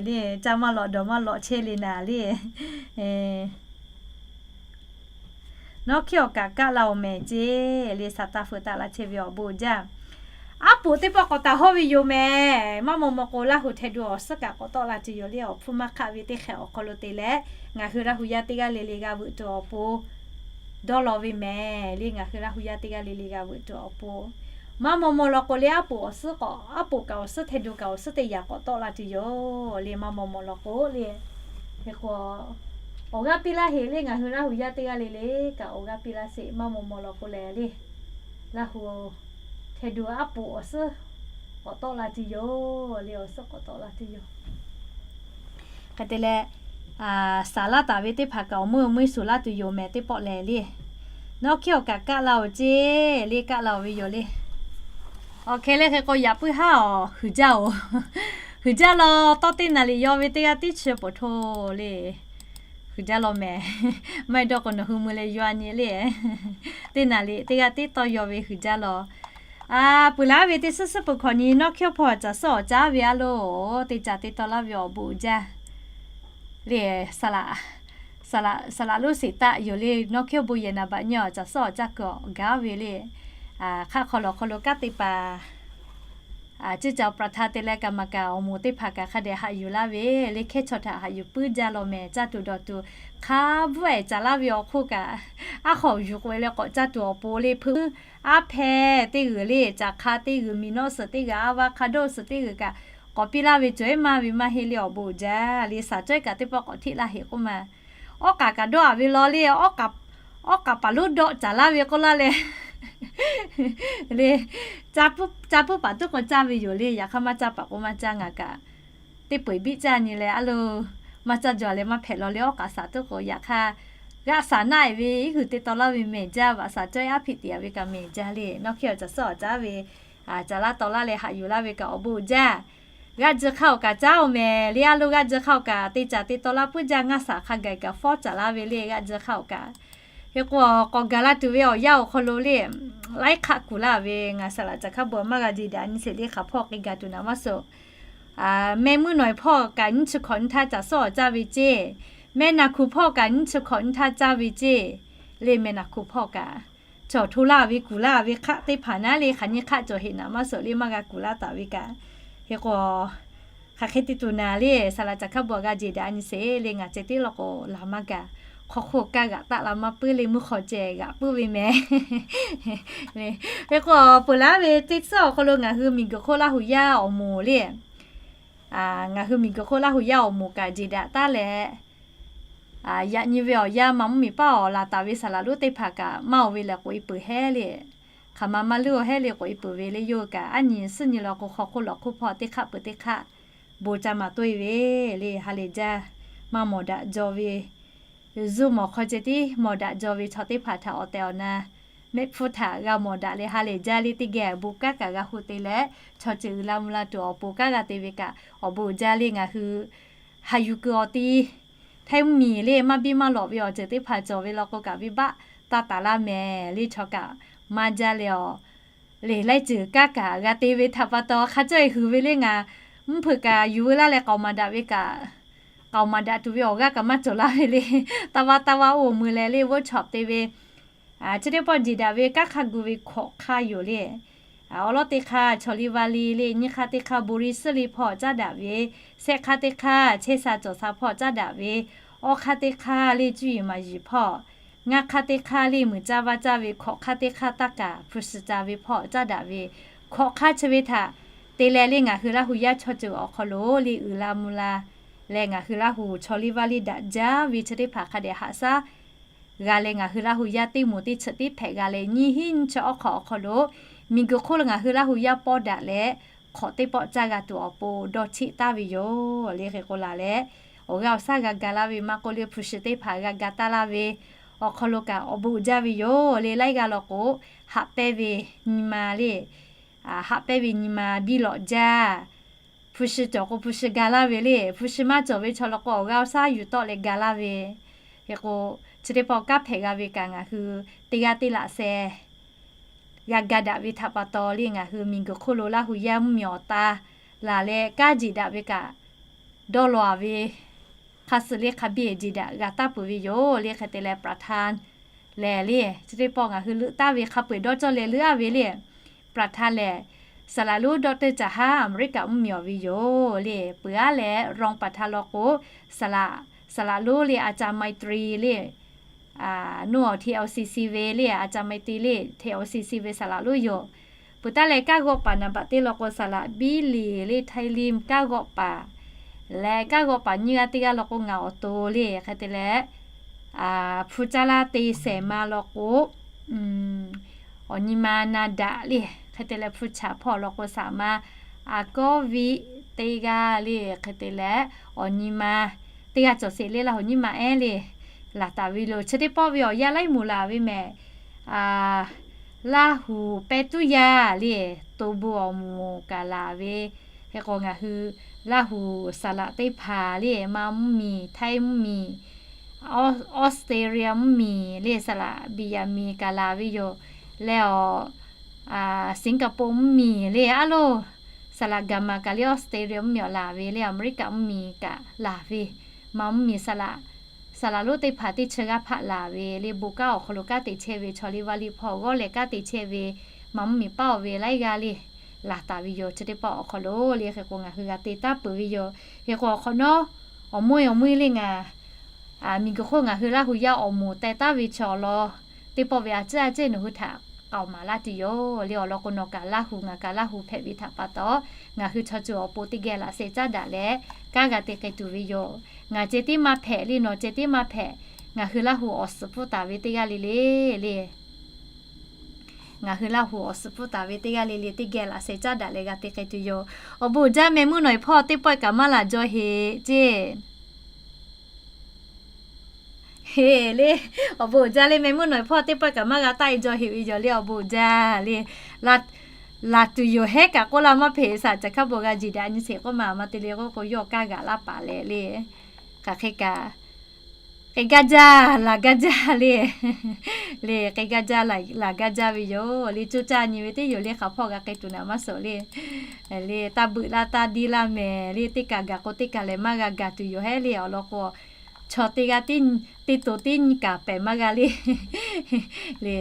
Le caˇ maˇ lawꞈ dawˬ maˇ lawꞈ chehˇ le naˍ le. Nawˉ hkiˉ awˬ kaꞈ kaˆ la-oˬ mehˍ ceˇ le. Saˍ taˇ feu taˆ laˇ chehˇ ve awˬ bon uiˍ jaˇ. Aˉ poꞈ teˇ pawˆ k'awꞈ taˍ hawˇ ve yoˬ mehˍ. Maˇ maw maw k'o Laˇ huˍ hte du awˬ suhˉ kaꞈ k'awꞈ tawˆ la tuˬ yoˬ le. Awˬ hpfuhˇ maˇ hk'aˆ ve teˇ hk'e awˬ hk'aw lo te leh ngaˬ hui Laˇ huˍ yaˇ teˇ g'aˇ le le g'a veuꞈ tuˬ awˬ pon dawˇ law ve mehˍ le. Ngaˬ hui Laˇ huˍ yaˇ teˇ g'aˇ le le g'a veuꞈ tuˬ awˬ pon maˇ maw maw law k'o le, aˉ poꞈ awˬ suhˉ k'awꞈ, aˉ poꞈ kaꞈ awˬ suhˉ hte du kaꞈ awˬ suhˉ teˇ yaꞈ k'awꞈ tawˆ la tuˬ yoˬ le. Maˇ maw maw law k'o le, hk'e k'o awˬ g'aˇ piˇ laˇ heˆ le. Ngaˬ hui Laˇ huˍ yaˇ teˇ g'aˇ le le kaꞈ awˬ g'aˇ piˇ laˇ sheˍ. Maˇ maw maw law k'o leh le, Laˇ huˍ hte du aˉ poꞈ awˬ suhˉ k'awꞈ tawˆ la tuˬ yoˬ le. Awˬ suhˉ k'awꞈ tawˆ la tuˬ yoˬ. Hk'e te leh, saˍ laˇ taˍ ve teˇ hpaˍ kaꞈ awˬ meuˇ awˬ meuˇ suˍ laˇ tuˬ yoˬ mehˍ teˇ pawˆ lehˬ le. Nawˉ hkiˉ awˬ kaꞈ kaˆ la-oˬ ceˇ le. Kaˆ la-oˬ ve yoˬ le. Awˬ hk'e le hk'e k'o yaꞈ puiˉ haˉ awˬ huiˍ jaˇ-oˬ. Huiˍ jaˇ law. Tawˇ teˇ naˍ riˍ yaw ve teˇ g'aˇ tiˉ chi peuˬ hto le. Huiˍ jaˇ law mehˍ. Maˇ heˆ dawˇ k'o nawˬ hui mui leh yaw a nyi le. Teˇ naˍ riˍ teˇ g'aˇ tiˉ tawˇ yaw ve huiˍ jaˇ law. Peuˬ laˇ ve teˇ suhˉ suhˉ peuˬ hkawꞈ nyi nawˉ hkiˉ hpawˇ caˬ suhˉ awˬ caˉ ve a loˬ. Teˇ caˬ te taw laˇ ve awˬ bon uiˍ jaˇ le. Saˍ laꞈ lonˉ sheˍ taˆ yoˬ le. Nawˉ hkiˉ bon yehˬ naˍ baꞈ nyi awˬ caˬ suhˉ awˬ caˉ kuiˬ awˬ gaˉ ve le. Hk'aˆ hk'aw lawˬ hk'aw lo kanˉ te paˍ ciˇ caˬ awˬ ประธาน te leh kaꞈ maˍ kaꞈ awˬ moˍ teˇ hpaˍ kaꞈ hk'a dehꞈ haꞈ yuˬ laˇ ve le. Hkehˉ chaw htaꞈ haꞈ yuˬ puiˉ jaˇ law mehˍ. Caˇ tuˬ dawˬ tuˬ hk'a bvuhˆ-ehˍ caˍ laˇ ve awˬ hk'oˆ kaꞈ, aˉ hk'awꞈ yuˬ k'oꞈ-e leh k'awꞈ caˇ tuˬ awˬ pon le. Hpeuꞈ aˉ hpehˇ teˇ g'uiˬ le, caˬ hk'a teˇ g'uiˬ, miˬ nawˆ suhˍ teˇ g'uiˬ, a va hk'a dawˇ suhˍ teˇ g'uiˬ kaꞈ k'awꞈ piˇ laˇ ve cawˬ-e maˇ ve maˇ heˆ le. Awˬ bon uiˍ jaˇ le. Saˍ cawehˇ kaꞈ teˇ pawˆ k'awꞈ hteˆ laˇ heˆ k'oˆ ma. Awˉ k'aꞈ kaꞈ dawˇ-a ve law le. Awˉ k'aꞈ paˍ lonˉ dawˆ caˍ laˇ ve k'oˆ laˇ leh le, caˇ puiˉ paˍ tuˉ k'o caˇ ve yoˬ le. Yaꞈ hk'aˇ maˇ caˇ paˍ k'o maˇ caˇ. Ngaˬ kaꞈ teˇ peu-eˬ biˆ caˇ nyi leh a loˬ, maˇ caˇ jaw leh maˇ hpehꞈ law le. Awˉ k'aꞈ saˍ tuˉ k'o yaꞈ hk'aˇ g'aˆ saˍ naˆ-e ve iˉ huiˬ te taw laˇ ve mehˬ jaˇ. Vaꞈ saˍ cawehˇ aˉ hpiꞈ tiꞈ-a ve kaꞈ mehˬ jaˇ le. Nawˉ hkiˉ awˬ caˬ suhˉ awˬ caˉ ve caˍ laˇ taw laˇ leh haꞈ yuˬ laˇ ve kaꞈ awˬ bon uiˍ jaˇ. G'aˇ ji hk'aˇ awˬ kaꞈ caˉ-oˬ mehˍ le. A loˬ g'aˇ ji hk'aˇ awˬ kaꞈ te caˬ te taw laˇ puiˉ jaˇ. Ngaˇ saˍ hk'a gaˬ kaꞈ fawˉ caˍ laˇ ve le. G'aˇ ji hk'aˇ awˬ kaꞈ hk'e k'o k'awꞈ gaˬ la tuˬ ve awˬ yanˇ awˬ hk'aw lo le, laiˉ hk'aˆ kuˬ laˇ ve ngaˬ saˍ laꞈ caˬ hk'a bvuhꞈ maˇ g'a ji daꞈ nyi sheˍ le. Hk'aˬ hpawˇ k'e gaˬ tuˬ naˍ maˇ suh. Meh muiˉ nawˬ-e hpawˇ kaꞈ nyiˇ chi hkawꞈ nyiˇ htaˇ caˬ suhˉ awˬ caˇ ve ceˇ. Meh naˬ hkuˬ hpawˇ kaꞈ nyiˇ chi hkawꞈ nyiˇ htaˇ caˇ ve ceˇ. Le meh naˬ hkuˬ hpawˇ kaꞈ cawˬ hto laˇ ve kuˬ laˇ ve hk'aˆ teˇ hpaˍ naˉ le, hk'aˬ nyiˇ hk'aˆ cawˬ heꞈ naꞈ maˇ suhˍ le, maˇ g'a kuˬ laˇ taˍ ve kaꞈ. Hk'e k'o, hk'aˬ hk'e te tuˬ naˍ le, saˍ laꞈ caˬ hkaˉ bvuhꞈ g'a jeˬ daꞈ nyi sheˍ le, ngaˬ ceh tiˉ law k'o laˬ maˇ gaˬ. Hk'aw hk'oˆ kaˇ g'aꞈ taˆ la maˇ puiˉ le, mvuhˇ hk'aw ceh g'aꞈ puiˉ ve mehˍ. Hk'e k'o, peuˬ laˇ ve teˇ suhˉ awˬ hk'aw lo ngaˬ hui miˬguiˬ hk'oˆ Laˇ hu yaˇ awˬ moˍ le, ngaˬ hui miˬguiˬ hk'oˆ Laˇ hu yaˇ awˬ moˍ kaꞈ jeˬ daꞈ taˉ leh, yaꞈ nyi ve awˬ yanˇ maˇ mvuhˇmiˬ paˉ awˬ laˬ taˍ ve saˍ laꞈ lonˉ teˇ hpaˍ kaꞈ maˇ oˬ ve lehˬ k'oꞈ e peuˬ hehˉ le. Hk'aˬ ma maˇ leuˉ-o hehˉ le k'oꞈ e peuˬ ve le, yawˇ hui kaꞈ aˉ nyi suhˉ nyi law k'o hk'aw hk'oˆ lawˬ hk'oˆ hpawˇ teˇ hk'aˆ peuˬ teˇ hk'aˆ bon caˇ maˍ toˆ e ve le. Ha lehˬ jaˇ, maˇ mawˬ daꞈ jaw ve, zuˇ mawˬ hk'aw ceh tiˉ mawˬ daꞈ jaw ve chaw teˇ hpaˍ htaꞈ awˬ tehˬ awˬ na mehˆ hpfuhˇ htaꞈ g'a mawˬ daꞈ leh ha lehˬ jaˇ le, teˇ geh bon kanˉ kaꞈ g'a hu te leh, chaw ceuˬ uiˍ la mvuh la tuˬ awˬ pon kanˉ g'a te ve kaꞈ awˬ bon uiˍ jaˇ le. Ngaˬ hui ha yuˬ kuiˬ awˬ ti htaiˇ mvuhˇmiˬ le maˇ biˇ maˇ lawꞈ ve awˬ ceuˬ teˇ hpaˍ cawˬ ve law k'o kaꞈ venˇbaˆ taˇ taˍ laˇ mehˍ le, chaw kaꞈ maˇ jaˇ leh awˬ le, laiˉ ceuˬ kanˉ kaꞈ g'a te ve htaꞈ pa taw hk'a cawˇ e huiˍ ve le. Ngaˬ mvuhˇ hpeuꞈ kaꞈ yuˬ veu laˇ leh k'aoˍ maˍ daꞈ ve kaꞈ, k'aoˍ maˍ daꞈ tuˬ ve awˬ g'aˇ kaꞈ maˇ cawˬ laˇ ve le. Taˇ vaˇ taˇ vaˇ oˇ mui leh le workshop te ve chi teˇ pawˆ jeˬ daꞈ ve kanˉ hk'a gu ve hkawꞈ hk'aˇ yoˬ le. Awˬ lawn teˇ hk'aˇ chaw liˇ vaˇ liˇ le, nyiˇ hk'aˇ teˇ hk'aˇ bon liˇ suhˉ liˇ hpawˇ caˉ daꞈ ve, shehˆ hk'aˇ teˇ hk'aˇ chehˇ sha cawˬ sha hpawˇ caˉ daꞈ ve, awˇ hk'aˇ teˇ hk'aˇ le cuˇ yiˍ maˍ yiˍ hpawˇ, ngaˇ hk'aˇ teˇ hk'aˇ le muiˬ caˇ vaˇ caˇ ve, hkawꞈ hk'aˇ teˇ hk'aˇ taˇ kaˍ hpu shi ca ve hpawˇ caˉ daꞈ ve, hkawꞈ hk'aˇ chi ve htaꞈ te leh le ngaˬ hui Laˇ hu yaˇ chaw ceuˬ awˬ hk'aw lo le uiˍ la mvuh la leh ngaˬ hui Laˇ hu chaw liˇ vaˇ liˇ daꞈ jaˇ ve chi teˇ hpaˍ hk'a dehꞈ haꞈ shaˉ g'a leh ngaˬ hui Laˇ hu yaˇ teˇ moˍ teˇ cheuˬ teˇ hpehꞈ g'a leh nyiˇ hinˉ nyiˇ chi awˉ hk'awꞈ awˬ hk'aw lo miˬguiˬ hk'oˆ lo ngaˬ hui Laˇ hu yaˇ pawˇ daꞈ leh hk'awꞈ teˇ pawˆ caˇ g'a tuˬ awˬ pon dawˇ cheˆ taˍ ve yoˬ le. Hk'e k'o laˬ leh awˬ g'aˇ awˬ shaˉ g'a ga laˇ ve maˇ k'oˆ le, hpu shi teˇ hpaˍ g'a ga taˍ laˇ ve awˬ hk'aw lo kaꞈ awˬ bon uiˍ jaˇ ve yoˬ le. Laiˉ g'aˇ law k'o haꞈ pehnˇ ve nyi ma le, haꞈ pehnˇ ve nyi ma biˇ lawꞈ jaˇ. Hpu shi cawˬ k'o hpu shi ga laˇ ve le, hpu shi maˇ cawˬ ve chaw law k'o awˬ g'aˇ awˬ shaˉ yuˬ tawˆ leh ga laˇ ve. Hk'e k'o, chi teˇ pawˆ kanˉ hpehꞈ g'a ve kaꞈ ngaˬ hui teˇ g'aˇ teˇ laꞈ sheh g'a ga daꞈ ve htaꞈ pa taw le ngaˬ hui miˬguiˬ hk'oˆ lo Laˇ hu yaˇ mvuhˇmiˬ awˬ ta laˬ leh kanˉ jeˬ daꞈ ve kaꞈ dawˇ law ve hk'a suh le hk'a biˇ jeˬ daꞈ g'a taˇ peuˬ ve yoˬ le. Hk'e te leh ประธาน lehˬ le, chi teˇ pawˆ ngaˬ hui leuꞈ taˍ ve hk'a peu-eˬ dawˇ cawˇ leh leuꞈ-a ve le. ประธาน lehˬ, saˍ laꞈ lonˉ ดอกเตอร์ Caˍ Haˉ, Aˍmeˍriˆkaꞈ mvuhˇmiˬ awˬ ve yoˬ le. Peuˬ-a leh รองประธาน law k'o, saˍ laꞈ, saˍ laꞈ lonˉ le อาจารย์ ไมตรี le, nuˇ awˬ ที แอล ซี ซี ve le, อาจารย์ ไมตรี le ที แอล ซี ซี ve saˍ laꞈ lonˉ yoˬ. Peuˬ taˍ leh kanˉ g'awˆ paˍ naˍ baꞈ teˇ law k'o saˍ laꞈ biˇ liˍ le, ไทยริม kanˉ g'awˆ paˍ leh kanˉ g'awˆ paˍ nyiˇ g'aˇ teˇ g'aˇ law k'o ngaˬ awˬ to le. Hk'e te leh, hpu caˇ laˇ te shehˍ ma law k'o, awˬ nyi ma na daꞈ le. Hk'e te leh hpu chaꞈ hpawˇ law k'o saˍ ma a kawˇ viˆ teˇ g'aˇ le. Hk'e te leh awˬ nyi ma teˇ g'aˇ cawˬ sheˍ le, Laˇ hu nyiˇ ma ehˉ le laˬ taˍ ve yoˬ. Chi teˇ pawˆ ve awˬ yanˇ laiˉ moˍ laˬ ve mehˍ. Laˇ hu pehˇ tuˉ yaˇ le, to bon awˬ moˍ kaꞈ laˬ ve. Hk'e k'o ngaˬ hui Laˇ hu saˍ laꞈ teˇ hpaˍ le, Manˇ mvuhˇmiˬ, Htaiˇ mvuhˇmiˬ, Australia mvuhˇmiˬ le, saˍ laꞈ biˇ yaꞈ miˬ kaꞈ laˬ ve yoˬ. Leh awˬ, Singapore mvuhˇmiˬ le, a loˬ, saˍ laꞈ gaˬ maˬ kaꞈ le, Australia mvuhˇmiˬ awˬ laˬ ve le, Aˍmeˍriˆkaꞈ mvuhˇmiˬ kaꞈ laˬ ve, Manˇ mvuhˇmiˬ saˍ laꞈ, saˍ laꞈ lonˉ teˇ hpaˍ teˇ chi g'aˇ hpaˆ laˬ ve le, bon kanˉ awˬ hk'aw lo kanˉ te chehˇ ve, chaw liˇ vaˇ liˇ hpawˇ g'awˇ leh kanˉ te chehˇ ve, Manˇ mvuhˇmiˬ paˉ-oˬ ve laiˉ g'aˇ le laˬ taˍ ve yoˬ. Chi teˇ pawˆ awˬ hk'aw lo le hk'e k'o ngaˬ hui g'a te taˍ peuˬ ve yoˬ. Hk'e k'o awˬ hk'awꞈ nawˉ, awˬ meuˇ awˬ meuˇ le ngaˬ miˬguiˬ hk'oˆ ngaˬ hui Laˇ hu yaˇ awˬ moˍ teh taˍ ve chaw law teˇ pawˆ ve a ciˉ a ciˉ nawˬ hui htaꞈ k'aoˍ maˍ laˇ tuˬ yoˬ le. Awˬ lawn k'o nawˬ kaꞈ Laˇ hu, ngaˬ kaꞈ Laˇ hu hpehꞈ ve htaꞈ pa taw, ngaˬ hui chaw ceuˬ awˬ pon teˇ geh laꞈ sheh caˉ daꞈ leh kanˉ g'a te k'ai tuˬ ve yoˬ. Ngaˬ ceh tiˉ maˇ hpehꞈ le, nawˬ ceh tiˉ maˇ hpehꞈ, ngaˬ hui Laˇ hu awˬ suhˍ pfuhˇ taˍ ve teˇ g'aˇ le le le ngaˬ hui Laˇ hu awˬ suhˍ pfuhˇ taˍ ve teˇ g'aˇ le le teˇ geh laꞈ sheh caˉ daꞈ leh g'a te k'ai tuˬ yoˬ. Awˬ bon uiˍ jaˇ meh mvuhˇ nawˬ-e hpawˇ teˇ pawˆ kaꞈ maˇ laˬ jaw heꞈ ceˇ. Heˍ le, awˬ bon uiˍ jaˇ le meh mvuhˇ nawˬ-e hpawˇ teˇ pawˆ kaꞈ maˇ g'a taˆ e jaw heꞈ ve yoˬ le. Awˬ bon uiˍ jaˇ le, laˬ tuˬ yoˬ hehˉ kaꞈ k'oˆ laˇ maˇ hpeꞈ, saˍ laꞈ caˬ hkaˉ bvuhꞈ g'a jeˬ daꞈ nyi sheˍ k'oˆ ma, maˇ te le k'oˆ k'o yawˇ kanˉ g'aꞈ laˇ paˍ leh le. Hk'aˬ hk'e kaꞈ k'ai gaˇ jaˇ laˬ gaˇ jaˇ le. Le k'ai gaˇ jaˇ laˬ gaˇ jaˇ ve yoˬ le. Coˇ caˇ nyi ve teˇ yoˬ le, hk'aˬ hpawˇ g'a k'ai tuˬ naˍ maˇ suhˍ le. Le taˇ beuꞈ laˇ taˇ diˇ laˇ mehˍ le, teˇ kaˬ gaˬ k'o teˇ kaˬ lehˬ maˇ g'a gaˬ tuˬ yoˬ hehˉ le. Awˬ lawn k'o Chaw teˇ g'aˇ teˇ, teˇ to teˇ nyi kaꞈ pehˬ maˇ g'a le. Le,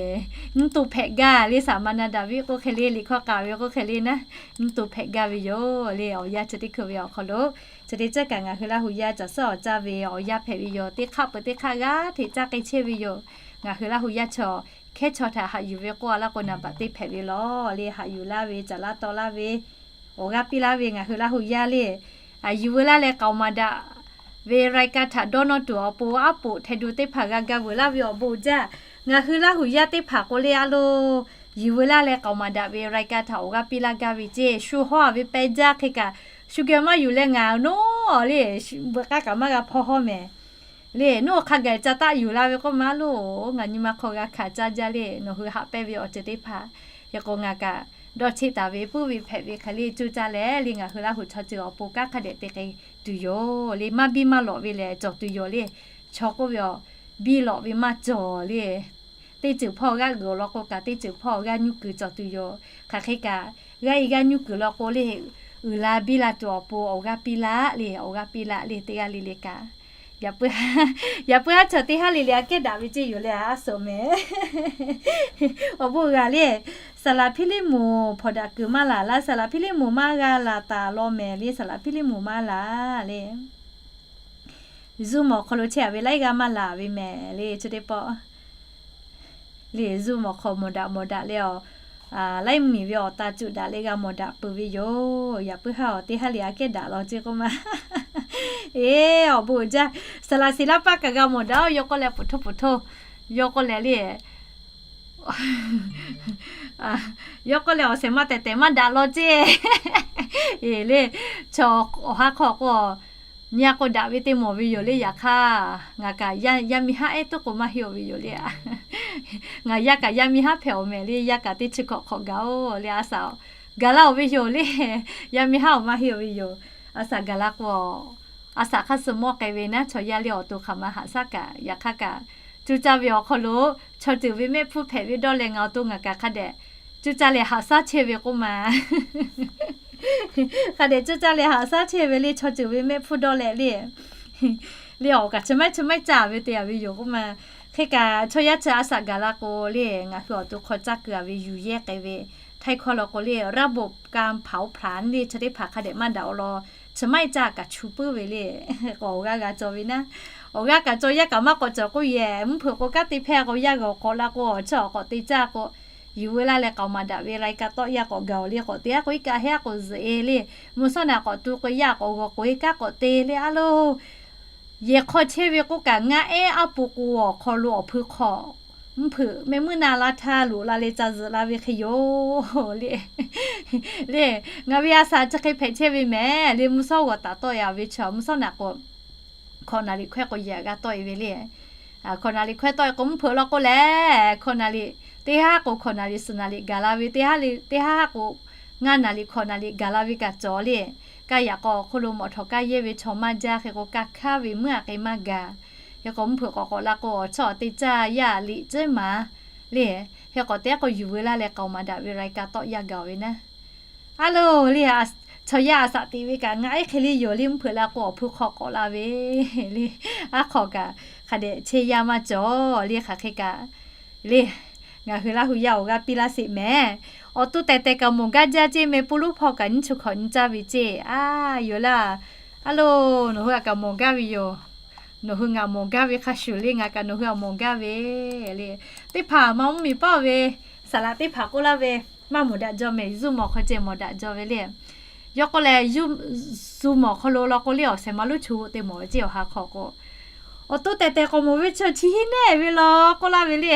nyiˇ to hpehꞈ gaˇ le, saˍ ma na daꞈ ve k'oˆ hk'e le, liꞈ hkawˇ k'a ve k'oˆ hk'e le naˉ, nyiˇ to hpehꞈ gaˇ ve yoˬ le. Awˬ yanˇ chi teˇ hkui ve awˬ hk'aw lo, chi teˇ ceuˬ kaꞈ ngaˬ hui Laˇ hu yaˇ caˬ suhˉ awˬ caˇ ve awˬ yanˇ hpehꞈ ve yoˬ. Teˇ hk'aˆ peuˬ teˇ hk'aˆ g'aˇ hteꞈ caˇ k'ai chehˇ ve yoˬ. Ngaˬ hui Laˇ hu yaˇ chaw hkehˉ chaw htaꞈ haꞈ yuˬ ve k'oˆ a laˇ k'o, naˍ baꞈ teˇ hpehꞈ ve lawˬ le. Haꞈ yuˬ laˇ ve, caˍ laˇ tawˆ laˇ ve, awˬ g'aˇ piˇ laˇ ve ngaˬ hui Laˇ hu yaˇ le, a yuˬ veu laˇ leh k'aoˍ maˍ daꞈ ve รายการ htaꞈ dawˇ nawˇ tuˬ awˬ pon aˉ poꞈ ไทย ดู teˇ hpaˍ g'a gaˇ veuˬ laˇ ve awˬ bon jaˇ. Ngaˬ hui Laˇ hu yaˇ teˇ hpaˍ k'o le a lo, yuˬ veu laˇ leh k'aoˍ maˍ daꞈ ve รายการ htaꞈ awˬ g'aˇ piˇ laˇ gaˇ ve ceˇ. Shu hawˇ a ve pehˇ jaˇ hk'e kaꞈ, shu geh maˇ yuˬ leh ngaˬ nawˉ le, beuꞈ k'aˉ kaꞈ maˇ g'a hpawˇ hawˇ mehˍ. Le, nawˬ hk'a gaˬ ca taˆ yuˬ la ve k'oˆ ma lo, ngaˬ nyi ma hk'aw g'a hkanˍ caˇ jaˇ le. Nawˬ hui haꞈ pehnˇ ve awˬ ceuˬ teˇ hpaˍ, hk'e k'o ngaˬ kaꞈ dawˇ cheˆ taˍ ve puiˉ ve hpehꞈ ve hk'e le, cuˇ caˇ leh le ngaˬ hui Laˇ hu chaw ceuˬ awˬ pon kanˉ hk'a dehꞈ te k'ai tuˬ yoˬ le. Maˇ biˇ maˇ lawꞈ ve lehˬ cawˬ tuˬ yoˬ le. Chaw k'oˆ ve a, biˇ lawꞈ ve maˇ cawˬ le. Teˇ ceuˬ hpawˇ g'aˇ g'uiˬ awˬ lawn k'o kaꞈ, teˇ ceuˬ hpawˇ g'aˇ nyuˇ kuiˬ cawˬ tuˬ yoˬ. Hk'aˬ hk'e kaꞈ, g'aˇ e g'aˇ nyuˇ kuiˬ lawn k'o le, uiˍ la biˇ la tuˬ awˬ pon awˬ g'aˇ piˇ laˇ le, awˬ g'aˇ piˇ laˇ le, teˇ g'aˇ le le kaꞈ. Yaꞈ puiˉ, yaꞈ puiˉ haˉ chaw teˇ haˉ le le aꞈ kehˉ daꞈ ve ceˇ yoˬ le, a suhˍ mehˍ. Awˬ bon g'a le, saˍ laˍ Hpiˇliˇmuˍ hpawnˬ daꞈ kuiˬ maˇ laˬ laˇ, saˍ laˍ Hpiˇliˇmuˍ maˇ g'a laˬ taˍ law mehˍ le, saˍ laˍ Hpiˇliˇmuˍ maˇ laˬ le. Zoom awˬ hk'aw lo chehˇ a ve laiˉ g'aˇ maˇ laˬ ve mehˍ le, chi teˇ pawˆ. Le Zoom awˬ hk'aw mawˬ daꞈ mawˬ daꞈ le a, laiˉ miˬ ve awˬ ta cuꞈ daꞈ le g'a mawˬ daꞈ peuˬ ve yoˬ. Yaꞈ puiˉ haˉ awˬ teˇ haˉ le aꞈ kehˉ daꞈ law ceˇ k'oˆ ma. Eˬ, awˬ bon jaˇ. Saˍ laˍ siˍ laˇ paˆ kaꞈ g'a mawˬ daꞈ, yawˇ k'oˆ leh poˬ htoˇ poˬ htoˇ, yawˇ k'oˆ leh le yawˇ k'oˆ leh awˬ shehˍ ma tehˬ tehˬ maˇ daꞈ law ceˇ. Eˬ le, chaw awˬ ha hk'aw k'o, nyi a k'o daꞈ ve teˇ mawˬ ve yoˬ le. Yaꞈ hk'aˇ ngaˬ kaꞈ yaˇ miˇ haˉ ehˉ tuˉ k'o maˇ heˆ awˬ ve yoˬ le. Ngaˬ yaˇ kaꞈ yaˇ miˇ haˉ hpehꞈ awˬ mehˍ le. Yaˇ kaꞈ teˇ chi hkawꞈ hk'awꞈ gaˬ oˬ le, a shaꞈ gaˬ laˇ oˬ ve yoˬ le. Yaˇ miˇ haˉ awˬ maˇ heˆ awˬ ve yoˬ. A shaꞈ gaˬ la k'o, a shaꞈ hk'aˇ suh mawˇ k'ai ve naˉ, chaw yaˇ le awˬ to hk'aˬ ma haꞈ shaˉ kaꞈ. Yaꞈ hk'aˇ kaꞈ, cuˇ caˇ ve awˬ hk'aw lo chaw ceuˬ ve mehˆ hpfuhˇ hpehꞈ ve dawˇ leh ngaˬ awˬ to ngaˬ kaꞈ hk'a dehꞈ cuˇ caˇ leh haꞈ shaˉ chehˇ ve k'oˆ ma. Hk'a dehꞈ cuˇ caˇ leh haꞈ shaˉ chehˇ ve le, chaw ceuˬ ve mehˆ hpfuhˇ dawˇ leh le. Le awˬ kaꞈ chi maiˉ chi maiˉ caˇ ve te a ve yoˬ k'oˆ ma. Hk'e kaꞈ chaw yaˇ chi a shaꞈ gaˬ la k'o le, ngaˬ hui awˬ to hk'aw caˇ keu a ve yuˬ yehˇ k'ai ve, htaiˇ hkawˇ law k'o le ระบบการเผาผลาญ le, chi teˇ hpaˍ hk'a dehꞈ maˇ daꞈ awˬ lawn, chi maiˉ caˇ kaꞈ chu puiˉ ve le. K'o awˬ g'aˇ g'a cawˬ ve naˉ, awˬ g'aˇ kaꞈ cawˬ, yaˇ kaꞈ maˇ k'awꞈ cawˬ k'oˆ yehˬ, mvuhˇ hpeuꞈ k'o kanˉ te hpehˇ k'o yaˇ g'aˬ k'awꞈ la k'o, awˬ chi awˬ k'awꞈ te caˇ k'o, yuˬ veu laˇ leh k'aoˍ maˍ daꞈ ve รายการ tawˆ yaˇ k'awꞈ gaˬ oˬ le, k'awꞈ te aˉ k'o iˉ kaˆ heˆ aˉ k'o zuhꞈ e le, mvuhˇ shawˉ naꞈ k'awꞈ tu k'o yaˇ k'awꞈ g'awˬ k'oꞈ e kanˉ k'awꞈ te le a lo. Yehˬ hk'aw chehˇ ve k'oˆ kaꞈ ngaˆ ehˉ aˉ po k'o awˬ hk'aw lo awˬ hpui hk'aw mvuhˇ hpeuꞈ meh muiˉ na la htaˇ loꞈ la leh ca zuhꞈ la ve hk'e yoˬ le. Le, ngaˬ ve a shaꞈ chi hk'e hpehꞈ chehˇ ve mehˍ le, mvuhˇ shawˉ g'awˬ taˍ tawˆ e a ve chaw, mvuhˇ shawˉ naꞈ k'o hkawꞈ naˍ riˍ hkawehˇ k'o yehˬ g'a tawˆ e ve le. Hkawꞈ naˍ riˍ hkawehˇ tawˆ e k'o mvuhˇ hpeuꞈ law k'o lehˬ, hkawꞈ naˍ riˍ teˇ haˉ k'o hkawꞈ naˍ riˍ suhˍ naˍ riˍ gaˬ la ve, teˇ haˉ le, teˇ haˉ k'o ngaˇ naˍ riˍ hkawꞈ naˍ riˍ gaˬ la ve kaꞈ cawˬ le. Kaˇ yaꞈ k'aw awˬ hk'oˆ lo mawꞈ htawꞈ kaˇ yehˇ ve chaw maˇ jaˇ hk'e k'o, kaˇ hkanˉ ve meuˇ aꞈ k'e maˇ gaˬ. Hk'e k'o mvuhˇ hpeuꞈ k'awꞈ k'awꞈ la k'o, awˬ chawˇ teˇ caˇ yaˇ liꞈ ceˉ maˍ le. Hk'e k'awꞈ te k'o yuˬ veu laˇ leh k'aoˍ maˍ daꞈ ve รายการ tawˆ yaˇ gaˬ ve naˉ. A lo le, chaw yaˇ a shaꞈ teꞈ ve kaꞈ ngaˆ ehˉ hk'e le yoˬ le, mvuhˇ hpeuꞈ la k'o awˬ hpui hk'aw k'awꞈ la ve le. Aˉ hk'aw kaꞈ hk'a dehꞈ chehˇ yaˇ maˇ cawˬ le, hk'aˬ hk'e kaꞈ le. Ngaˬ hui Laˇ hu yaˇ awˬ g'aˇ piˇ laˇ sheˍ mehˍ. Awˬ to tehˬ tehˬ kaꞈ mawˬ gaˇ jaˇ ceˇ, meh puˇ luˉ hpawˇ kaꞈ nyiˇ chi hkawꞈ nyi caˇ ve ceˇ. A, yoˬ laˇ. A lo, nawˬ hui a kaꞈ mawˬ gaˇ ve yoˬ. Nawˬ hui ngaˬ mawˬ gaˇ ve hk'a shuˍ le, ngaˬ kaꞈ nawˬ hui a mawˬ gaˇ ve le. Teˇ hpaˍ ma mvuhˇmiˬ paˉ ve saˍ laꞈ teˇ hpaˍ k'oˆ laˇ ve, maˇ mawˬ daꞈ jaw mehˍ, zuˇ mawˬ hk'aw ceh mawˬ daꞈ jaw ve le. Yawˇ k'oˆ leh, zuˇ mawˬ hk'aw lo law k'o le, awˬ shehˍ ma lonˉ chu te mawˬ ve ceˇ awˬ ha hk'aw k'o, awˬ to tehˬ tehˬ k'awꞈ mawˬ ve chaw chi hiˉ nehˆ ve law k'oˆ laˇ ve le.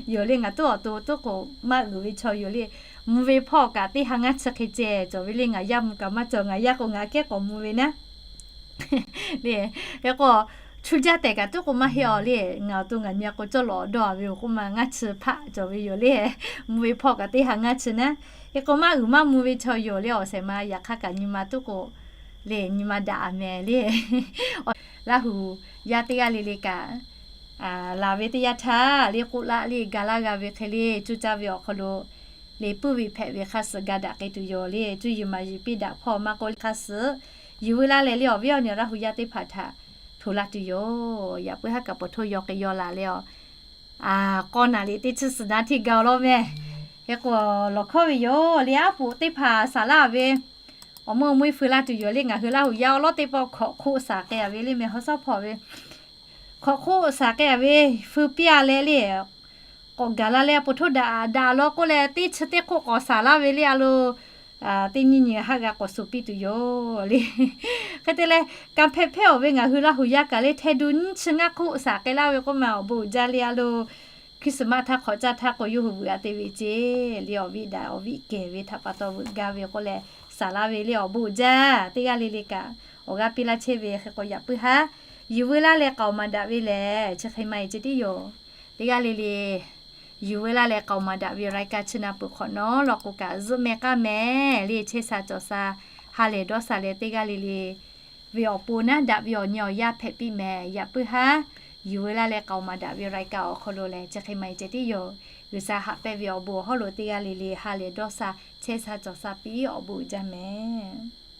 Yoˬ le, ngaˬ tuˉ awˬ to tuˉ k'o maˇ uiˍ ve chaw yoˬ le. Mvuh ve hpawˇ kaꞈ teˇ ha ngaˇ chi hk'e ceh cawˬ ve le. Ngaˬ yaˇ mvuh kaꞈ maˇ cawˬ, ngaˬ yaˇ k'o ngaˬ kehˉ k'awꞈ mvuh ve naˉ le. Hk'e k'o, chu jaˇ tehꞈ kaꞈ tuˉ k'o maˇ heˆ awˬ le. Ngaˬ awˬ to ngaˬ nyi a k'o cawˇ lawꞈ dawˇ a ve yoˬ k'oˆ ma, ngaˇ chi hpaˆ cawˬ ve yoˬ le. Mvuh ve hpawˇ kaꞈ teˇ ha ngaˇ chi naˉ. Hk'e k'o maˇ uiˍ maˇ mvuh ve chaw yoˬ le, awˬ shehˍ ma yaꞈ hk'aˇ kaꞈ nyi ma tuˉ k'o le, nyi ma daꞈ a mehˍ le. Laˇ hu yaˇ teˇ g'aˇ le le kaꞈ, laˬ ve teˇ yanˇ htaˇ le k'oˆ laˇ le, ga laˇ g'a ve hk'e le, cuˇ caˇ ve awˬ hk'aw lo le puiˉ ve hpehꞈ ve hk'a suhˍ ga daꞈ k'ai tuˬ yoˬ le. Cuˇ yiˍ maˍ yiˍ piˇ daꞈ hpawˇ maˇ k'oˆ le, hk'a suhˍ yuˬ veu laˇ leh le awˬ viˉ awˬ nyi Laˇ hu yaˇ teˇ hpaˍ htaꞈ hto laˇ tuˬ yoˬ. Yaꞈ puiˉ haˉ kaꞈ paw htoˇ yaw k'ai yaw laˬ leh a, k'awˇ naˍ liꞈ teˇ chi suhˍ naˉ htiˇ ga laˇ meh. Hk'e k'o, lawˬ hkawˇ ve yoˬ. Liꞈ aˉ poꞈ teˇ hpaˍ saˍ laˇ ve, awˬ meuˇ awˬ meuˇ feu laˇ tuˬ yoˬ le. Ngaˬ hui Laˇ huˍ yaˇ awˬ lawˉ teˇ pawˆ hkawꞈ hk'oˆ saˍ k'ai a ve le meh, haw sawˉ hpawˇ ve hkawꞈ hk'oˆ saˍ k'ai a ve, feu piˇ a leh le, k'awꞈ gaˬ la leh a paw htoˇ daꞈ daꞈ law k'oˆ leh, teˇ chi teˇ hk'oˆ k'awꞈ saˍ laˇ ve le a lo, teˇ nyi nyi haˆ g'a k'awꞈ suˍ piˇ tuˬ yoˬ le. Hk'e te leh, kanˇ hpehˇ hpehˇ awˬ ve ngaˬ hui Laˇ huˍ yaˇ kaꞈ le, hteˇ du nyiˇ chi ngaˇ hk'oˆ saˍ k'ai laˇ ve k'oˆ ma, awˬ bon uiˍ jaˇ le a lo, Christmas htaˇ hk'awꞈ caˇ htaˇ k'o yawˇ hui vuiˬ a te ve ceˇ le, awˬ viˉ daꞈ awˬ viˉ kehˬ ve htaꞈ pa taw vuiˬ gaˇ ve k'oˆ leh, saˍ laˇ ve le, awˬ bon uiˍ jaˇ. Teˇ g'aˇ le le kaꞈ awˬ g'aˇ piˇ laˇ chehˇ ve hk'e k'o, yaꞈ puiˉ haˉ yuˬ veu laˇ leh k'aoˍ maˍ daꞈ ve lehˬ, chi hk'e maˇ heˆ ceh tiˉ yoˬ. Teˇ g'aˇ le le yuˬ veu laˇ leh k'aoˍ maˍ daꞈ ve รายการ chi na peuˬ hk'awꞈ nawˉ law k'o kaꞈ, zuhˆ meh k'aˉ meh le, chehˇ sha cawˬ sha, ha lehˬ dawˇ sha leh teˇ g'aˇ le le ve awˬ pon naˉ daꞈ ve awˬ nyi awˬ yaˇ hpehꞈ piˇ meh. Yaꞈ puiˉ haˉ yuˬ veu laˇ leh k'aoˍ maˍ daꞈ ve รายการ awˬ hk'aw lo lehˬ, chi hk'e maˇ heˆ ceh tiˉ yoˬ. G'uiˬsha haꞈ pehnˇ ve awˬ bon awˬ hawˉ lo teˇ g'aˇ le le ha lehˬ dawˇ sha, chehˇ sha cawˬ sha piˇ awˬ bon uiˍ jaˇ meh.